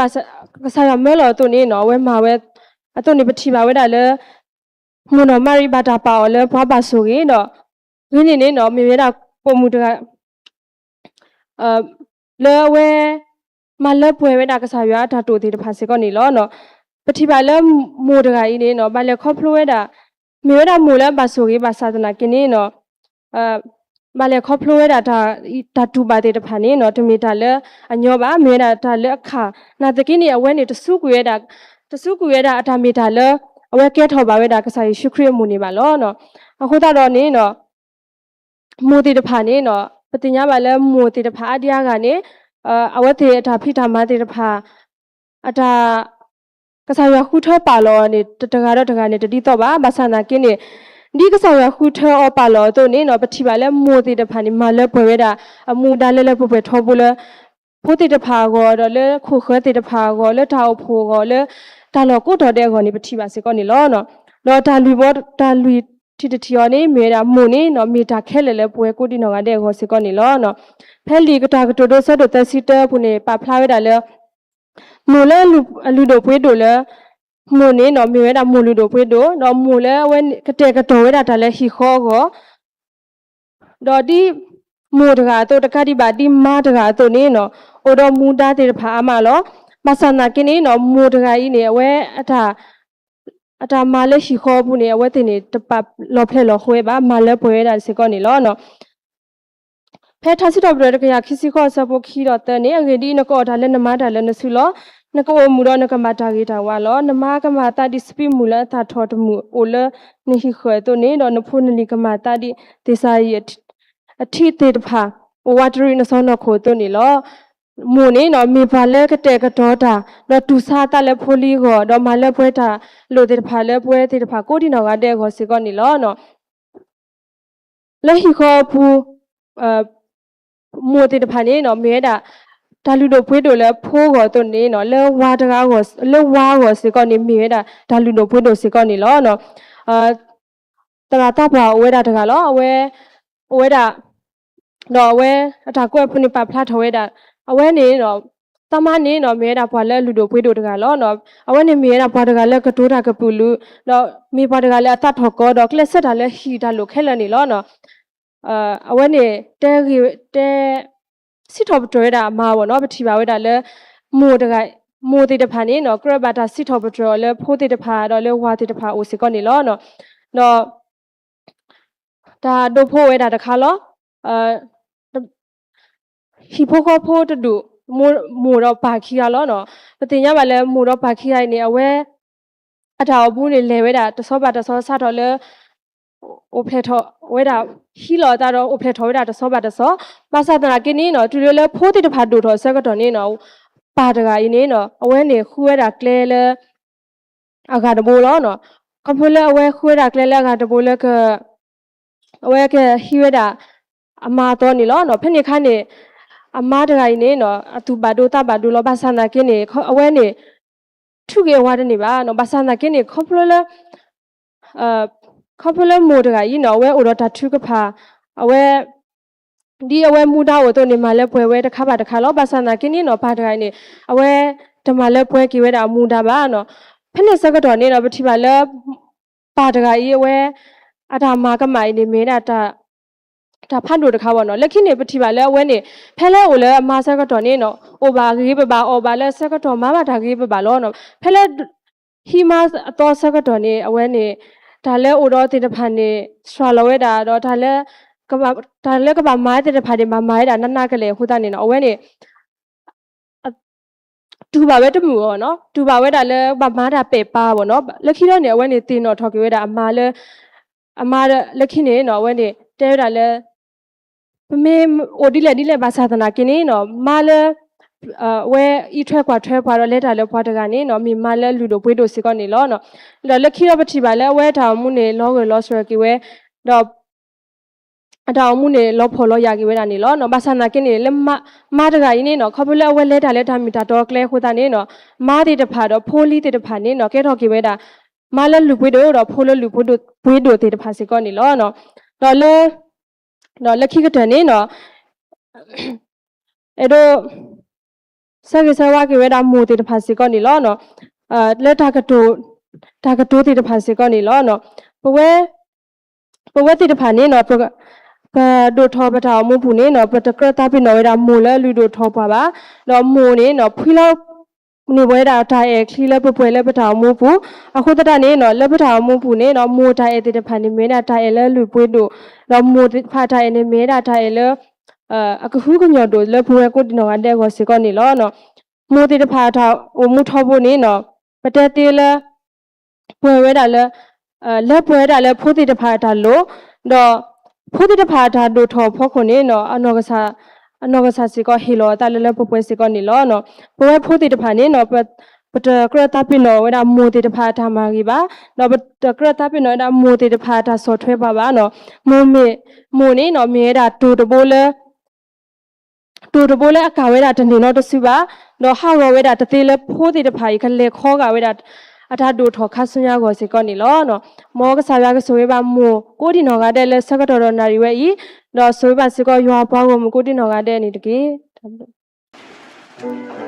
ကစၢ်ယွၤမၢလီၤအသိးန့ၣ် အဝဲမၤဝဲအသိးန့ၣ် ပထံၣ်ဘၣ်ဝဲဒၣ်လၢ မိၢ်နီၢ်မၤရံဘၣ်တၢ်ပာ်အီၤလၢပှၤဘၣ်ဆိၣ်ဂ့ၤဒီး ဂ့ၤန့ၢ်န့ၣ် မ့ၢ်ဝဲဒၣ်ပိာ်မုၣ်တဂၤ လၢအဝဲ မၤလၢပှဲၤဝဲဒၣ်ကစၢ်ယွၤအတၢ်တိာ်သ့ၣ်တဖၣ်စ့ၢ်ကီးန့ၣ်လီၤ. ပထံၣ်ဘၣ်လၢမိၢ်တဂၤအံၤန့ၣ် ဘၣ်လဲၤခီဖျိဝဲဒၣ် မ့ၢ်ဝဲဒၣ်မိၢ်လၢအဘၣ်ဆိၣ်ဂ့ၤဘၣ်ဆၣ်သနာ်က့န့ၣ် ဘၣ်လဲၤခီဖျိဝဲဒၣ် တၢ်တူၢ်ဘၣ်သ့ၣ်တဖၣ်န့ၣ် တမ့ၢ်တၢ်လၢအညီဘၣ်, မ့ၢ်ဝဲဒၣ်တၢ်လၢအခၣ်, နာ်သက့န့ၣ် အဝဲန့ၣ် တစူးကွံာ်ဝဲဒၣ်, တစူးကွံာ်ဝဲဒၣ်အတၢ်မ့ၢ်တၢ်လၢ အဝဲကဲထီၣ်ဘၣ်ဝဲဒၣ်ကစၢ်ယ့ၣ်ၡူးခရံာ်အမိၢ်န့ၣ်ဘၣ်လီၤ. အဃိသတးဒီးန့ၣ် မိၢ်သ့ၣ်တဖၣ်န့ၣ် ပသ့ၣ်ညါဘၣ်လၢမိၢ်သ့ၣ်တဖၣ်အါဒံအါဂၤန့ၣ် အဝဲသ့ၣ်အတၢ်ဖံးတၢ်မၤသ့ၣ်တဖၣ် အတၢ် ကစၢ်ယွၤဃုထၢပာ်လီၤန့ၣ် တဂၤဒီးတဂၤန့ၣ် တဒ်သိးဘၣ်. ဘၣ်ဆၣ်သနာ်က့န့ၣ် ဒ်ကစၢ်ယွၤဃုထၢအီၤပာ်လီၤအသိးန့ၣ် ပထံၣ်ဘၣ်လၢမိၢ်သ့ၣ်တဖၣ်န့ၣ် မၤလၢပှဲၤဝဲဒၣ်အမူဒါလၢလၢပှဲၤပှဲၤထီဘိလၢ ဖိသ့ၣ်တဖၣ်အဂီၢ်ဒီးလၢခိၣ်ဃၢၤသ့ၣ်တဖၣ်အဂီၢ် လၢတၢ်အိၣ်ဖှိၣ်အဂီၢ် လၢတၢ်လီၢ်ကိးတီၤဒဲးအဂီၢ်န့ၣ် ပထံၣ်ဘၣ်စ့ၢ်ကီးန့ၣ်လီၤ. ဒီးတၢ်လွံၢ်ဘီ တၢ်လွံၢ်ထံၣ်တထံၣ်အံၤန့ၣ် မ့ၢ်ဝဲဒၣ်မိၢ်န့ၣ် မ့ၢ်တၢ်ခဲလၢာ်လၢပဝဲကိးဒံနီၢ်ဂၤဒဲးအဂီၢ်စ့ၢ်ကီးန့ၣ်လီၤ. ဖဲလံာ်တၢ်ကတိၤဒိ ဆၢဒိၣ်သၢဆံတၢအပူၤန့ၣ် ပာ်ဖျါဝဲဒၣ်လၢ မိၢ်လၢအလုၢ်ဒိၣ်ပှ့ၤဒိၣ်လၢ မိၢ်န့ၣ် မ့ၢ်ဝဲဒၣ်မိၢ်လုၢ်ဒိၣ်ပှ့ၤဒိၣ် ဒီးမိၢ်လၢအဝဲကတဲာ်ကတီၤဝဲဒၣ်တၢ်လၢဟံၣ်ဃီအဂီၢ် ဒီးဒ်မိၢ်တဂၤအသိး တကးဒံးဘၣ်ဒ်မါတဂၤအသိးန့ၣ် အိၣ်ဒီးမူဒါသ့ၣ်တဖၣ်အါမးလီၤ. ဘၣ်ဆၣ်သနာ်က့န့ၣ် မိၢ်တဂၤအံၤန့ၣ် အဝဲ အတၢ်မၤလၢဟံၣ်ဃီအပူၤန့ၣ် အဝဲသ့ၣ်န့ၣ် တပာ်လီၤဖျဲးလီၤဃဲဘၣ် မၤလၢပှဲၤဝဲဒၣ်စ့ၢ်ကီးန့ၣ်လီၤ. ဖဲထါစံးထီၣ်ပတြၢၤတကယၤခံဆံဃိး အဆၢဖိခံဒီးသၢန့ၣ် အဂ့ၢ်ဒ်အံၤ, နကအီၣ်တၢ်လၢနမါတၢ်လၢနစုလီၤ. နကအိၣ်မုာ်ဒီးနကမၤတၢ်ဂ့ၤတၢ်ဝါလီၤ. နမါကမၤသးဒ်စပံးမုၢ်လၢအသၣ်ထီၣ်တမုာ်အိၣ်လၢနဟံၣ်ဃၢၤအသိးန့ၣ်, ဒီးနဖိနလံၤကမၤသးဒ်သ့ၣ်စၤယံးအထံသ့ၣ်တဖၣ် အိၣ်ဝးတရံးနစီၢ်နီၤခိၣ်အသိးန့ၣ်လီၤ. မိၢ်န့ၣ် မ့ၢ်ပှၤလၢကတဲာ်ကတီၤတၢ် ဒီးတူၢ်ဆါအသးလၢဖိလံၤအဂီၢ်, ဒီးမၤလၢပှဲၤတၢ်လိၣ်သ့ၣ်တဖၣ်လၢပဝဲသ့ၣ်တဖၣ်ကိးဒံနီၢ်ဂၤဒဲးအဂီၢ်စ့ၢ်ကီးန့ၣ်လီၤ. လၢဟံၣ်ဃီအပူၤ မိၢ်သ့ၣ်တဖၣ်န့ၣ် မ့ၢ်ဝဲဒၣ် တၢ်လုၢ်ဒိၣ်ပှ့ၤဒိၣ်လၢဖိအဂီၢ်အသိးန့ၣ် လၢဝၤတဂၤအဂီၢ် လၢဝၤအဂီၢ်စ့ၢ်ကီးန့ၣ် မ့ၢ်ဝဲဒၣ်တၢ်လုၢ်ဒိၣ်ပှ့ၤဒိၣ်စ့ၢ်ကီးန့ၣ်လီၤ. သရၣ်သးပှၢ်အိၣ်ဝဲဒၣ်တဂၤလီၤ. အဝဲ အိၣ်ဝဲဒၣ် ဒီးအဝဲအတၢ်ကွဲးအပူၤန့ၣ် ပာ်ဖျါထီၣ်ဝဲဒၣ် အဝဲန့ၣ် သးမါန့ၣ် မ့ၢ်ဝဲဒၣ်ပှၤလၢအလုၢ်ဒိၣ်ပှ့ၤဒိၣ်တဂၤလီၤ. အဝဲန့ၣ်မ့ၢ်ဝဲဒၣ်ပှၤတဂၤလၢကတိၤတၢ်ကပုာ်လုာ် ဒီးမ့ၢ်ပှၤတဂၤလၢအသးထီၣ်ကီ ဒီးကျဲးစၢးတၢ်လၢဟံၣ်တၢ်လိၣ်ခဲလၢာ်န့ၣ်လီၤ. အဝဲန့ၣ် တဲဂ့ၤ တဲ စံးထီၣ်ပတြၢၤဝဲဒၣ်အမါအဂီၢ်န့ၣ် ပထံၣ်ဘၣ်ဝဲဒၣ်လၢ မိၢ်တဂၤ မိၢ်သ့ၣ်တဖၣ်န့ၣ် ကြၢးဘၣ်တၢ်စံးထီၣ်ပတြၢၤအီၤလၢဖိသ့ၣ်တဖၣ် ဒီးလၢဝၤသ့ၣ်တဖၣ်အအိၣ်စ့ၢ်ကီးန့ၣ်လီၤ. ဒီး တၢ်ဒိဖိဝဲဒၣ်တခါလီၤ. ဟံၣ်ဖိဃီဖိတဒူၣ် မိၢ်ဒီးပၢ်ခံဂၤလီၤ. ပသ့ၣ်ညါဘၣ်လၢမိၢ်ဒီးပၢ်ခံဂၤအံၤန့ၣ် အဝဲ အတၢ်အိၣ်မူန့ၣ် လဲၤဝဲဒၣ်တဆီဘၣ်တဆီ စးထီၣ်လၢ အိၣ်ဖျဲၣ်ထီၣ်ဝဲဒၣ် ဟံးလီၤအသးဒီးအိၣ်ဖျဲၣ်ထီၣ်ဝဲဒၣ်တဆီဘၣ်တဆီ, ဘၣ်ဆၣ်သနာ်က့န့ၣ် တုၤလၢလၢဖိသ့ၣ်တဖၣ်ဒိၣ်ထီၣ်အဆၢကတီၢ်န့ၣ် ပၢ်တဂၤအံၤန့ၣ် အဝဲန့ၣ်ဃုဝဲဒၣ်ကျဲလၢ အဂၤတဘိလီၤ. ခီဖျိလၢအဝဲဃုဝဲဒၣ်ကျဲလၢအဂၤတဘိလၢ အဝဲကဟံးဝဲဒၣ် အမါအသီန့ၣ်လီၤ. ဖဲန့ၣ်အခါန့ၣ် အမါတဂၤအံၤန့ၣ်နီၤ အသူၣ်ဘၣ်ဒိသးဘၣ်ဒိလီၤ. ဘၣ်ဆၣ်သနာ်က့န့ၣ် အဝဲန့ၣ် ထုးက့ၤအဝၤတန့ၢ်ဘၣ်နီၤ. ဘၣ်ဆၣ်သနာ်က့န့ၣ် ခီဖျိလၢ ခီဖျိလၢမိၢ်တဂၤအံၤနီၤ အဝဲအိၣ်ဒီးတၢ်ထုကဖၣ် အဝဲ ဒ်အဝဲမူဒါအိၣ်အသိးန့ၣ် မၤလၢပှဲၤဝဲတခါဘၣ်တခါလီၤ. ဘၣ်ဆၣ်သနာ်က့န့ၣ်နီၤ ပၢ်တဂၤအံၤန့ၣ် အဝဲတမၤလၢပှဲၤက့ၤဝဲဒၣ်အမူဒါဘၣ်နီၤ. ဖဲန့ၣ်ဆၢကတီၢ်န့ၣ်နီၤ ပထံၣ်ဘၣ်လၢ ပၢ်တဂၤအံၤ အဝဲ အတၢ်မၤကမၣ်အံၤန့ၣ် မ့ၢ်ဝဲဒၣ် တၢ်ဖးဒိၣ်တခါဘၣ်နီၤ. လၢခံန့ၣ် ပထံၣ်ဘၣ်လၢအဝဲန့ၣ် ဖဲလၢအိၣ်လၢအမါဆၢကတီၢ်န့ၣ်နီၤ အိၣ်ဘၣ်ဂ့ၤပဘၣ် အီၣ်ဘၣ်လၢဆၢကတီၢ် မၤဘၣ်တၢ်ဂ့ၤပဘၣ်လီၤနီၤ. ဖဲလၢ ဟံးမါအသီဆၢကတီၢ်န့ၣ် အဝဲန့ၣ် တၢ်လၢအိၣ်ဒီးသ့ၣ်တဖၣ်န့ၣ် စှၤလီၤဝဲဒၣ် ဒီးတၢ်လၢ တၢ်လၢကဘၣ်မၤသ့ၣ်တဖၣ်န့ၣ် ဘၣ်မၤဝဲဒၣ်နးနးကလဲာ်အဃိသတးန့ၣ်နီၤ အဝဲန့ၣ် တူၢ်ဘၣ်ဝဲတမုာ်အီၤနီၤ. တူၢ်ဘၣ်ဝဲဒၣ်လၢဘၣ်မၤတၢ်ပဲာ်ပာ်ဘၣ်နီၤ. လၢခံဒီးန့ၣ် အဝဲန့ၣ်သ့ၣ်နီၣ်ထီၣ်က့ၤဝဲဒၣ်အမါလၢ အမါလၢခံန့ၣ်နီၤ အဝဲန့ၣ် တဲဝဲဒၣ်လၢ ပမ့ၢ်အိၣ်ဒ်လဲၣ်ဒ်လဲၣ်ဘၣ်ဆၣ်သနာ်က့န့ၣ်နီၤ မါလၢ အဝဲအံးထွဲကွၢ်ထွဲပှၤဒီးလဲၤတၢ်လၢပှၤတဂၤန့ၣ်နီၤ မ့ၢ်မါလၢအလုၢ်ဒိၣ်ပှ့ၤဒိၣ်စ့ၢ်ကီးန့ၣ်လီၤ. ဒီးလၢခံဒီးပထံၣ်ဘၣ်လၢအဝဲတၢ်အိၣ်မူန့ၣ် လီၤဂၢၢ်လီၤစၢၤက့ၤဝဲ ဒီး အတၢ်အိၣ်မူန့ၣ် လီၤဖှီၣ်လီၤယာ်က့ၤဝဲဒၣ်န့ၣ်လီၤ. ဘၣ်ဆၣ်သနာ်က့န့ၣ် လၢမါတဂၤအံၤန့ၣ်နီၤ ခီဖျိလၢအဝဲလဲၤတၢ်လၢတၢ်မ့ၢ်တၢ်တီအကျဲအဃိသတးန့ၣ်နီၤ မါသ့ၣ်တဖၣ်ဒီးဖိလံၤသ့ၣ်တဖၣ်န့ၣ်နီၤ ကဲထီၣ်က့ၤဝဲဒၣ် မါလၢလုၢ်ပှ့ၤဒိၣ်ဒီးဖိလၢလုၢ်ပှ့ၤဒိၣ်သ့ၣ်တဖၣ်စ့ၢ်ကီးန့ၣ်လီၤ. ဒီးလၢ ဒီးလၢခံကတၢၢ်န့ၣ်နီၤ အဲၣ်ဒိး ဆၢဂ့ၤဆၢဝါက့ၤဝဲဒၣ်မိၢ်သ့ၣ်တဖၣ်စ့ၢ်ကီးန့ၣ်လီၤ. လၢ တၢ်ကတိၤသ့ၣ်တဖၣ်စ့ၢ်ကီးန့ၣ်လီၤ. ပဝဲ ပဝဲသ့ၣ်တဖၣ်န့ၣ်နီၤ ပဒိၣ်ထီၣ်ပတၢ်အိၣ်မူပူၤန့ၣ်နီၤ ပတကြၢးသးပ့ၤနီၣ်ဝဲဒၣ်မိၢ်လၢအလုၢ်ဒိၣ်ထီၣ်ပှၤဘၣ်. ဒီးမိၢ်န့ၣ်နီၤ ဖှံလီၤ န့ၢ်ဝဲဒၣ်တၢ်အဲၣ်ချံလၢပပှဲၤလၢပတၢ်အိၣ်မူပူၤ. အဃိသတးန့ၣ်နီၤ လၢပတၢ်အိၣ်မူပူၤန့ၣ်နီၤ မိၢ်တၢ်အဲၣ်သ့ၣ်တဖၣ်န့ၣ် မ့ၢ်ဝဲဒၣ်တၢ်အဲၣ်လၢလုၢ်ပှ့ၤဒိၣ်, ဒီးမိၢ်သ့ၣ်တဖၣ်တၢ်အဲၣ်န့ၣ် မ့ၢ်ဝဲဒၣ်တၢ်အဲၣ်လၢ အကဟုကညီၢ်ဒိၣ်လၢပဝဲကိးဒံနီၢ်ဂၤဒဲးအဂီၢ်စ့ၢ်ကီးန့ၣ်လီၤ. မိၢ်သ့ၣ်တဖၣ်အတၢ်အိၣ်မူထီဘိန့ၣ်နီၤ ပတဲသ့လၢ ပှဲၤဝဲဒၣ်လၢ လၢပှဲၤဝဲဒၣ်လၢဖိသ့ၣ်တဖၣ်အတၢ်လိၣ်, ဒီးဖိသ့ၣ်တဖၣ်အတၢ်ဒိၣ်ထီၣ်အဖီခိၣ်န့ၣ်နီၤ အနီၢ်ကစၢ်စ့ၢ်ကီးဟ့ၣ်လီၤအသးလၢလၢပှဲၤပှဲၤစ့ၢ်ကီးန့ၣ်လီၤ. ပဝဲဖိသ့ၣ်တဖၣ်န့ၣ်နီၤ ပတကြၢးသးပ့ၤနီၣ်ဝဲဒၣ်မိၢ်သ့ၣ်တဖၣ်အတၢ်မၤဂ့ၤဘၣ်, ဒီးပတကြၢးသးပ့ၤနီၣ်ဝဲဒၣ်မိၢ်သ့ၣ်တဖၣ်အတၢ်ဆီၣ်ထွဲပှၤဘၣ်နီၤ. မိၢ်မ့ၢ်, မိၢ်န့ၣ်နီၤ မ့ၢ်ဝဲဒၣ်တိၤတဘိလၢ တိၤတဘိလၢအကၣ်ဝဲဒၣ်တန့ၢ်နီတစုဘၣ်, ဒီးဟးဂီၤဝဲဒၣ်တသ့လၢဖိသ့ၣ်တဖၣ်အံၤ ကလဲၤခီဂာ်ဝဲဒၣ် အတၢ်ဒိၣ်ထီၣ်ခါဆူညါအဂီၢ်စ့ၢ်ကီးန့ၣ်လီၤ. မ်ကစၢ်ယွၤကဆိၣ်ဂ့ၤဘၣ်မိၢ်ကိးဒံနီၢ်ဂၤဒဲးလၢဆၢကတီၢ်ဒီးနၣ်ရံၣ်ဝဲအံၤ, ဒီးဆိၣ်ဂ့ၤဘၣ်စ့ၢ်ကီးယွၤအပှၤဂီၢ်မုၢ်ကိးဒံနီၢ်ဂၤဒဲးန့ၣ်တက့ၢ်.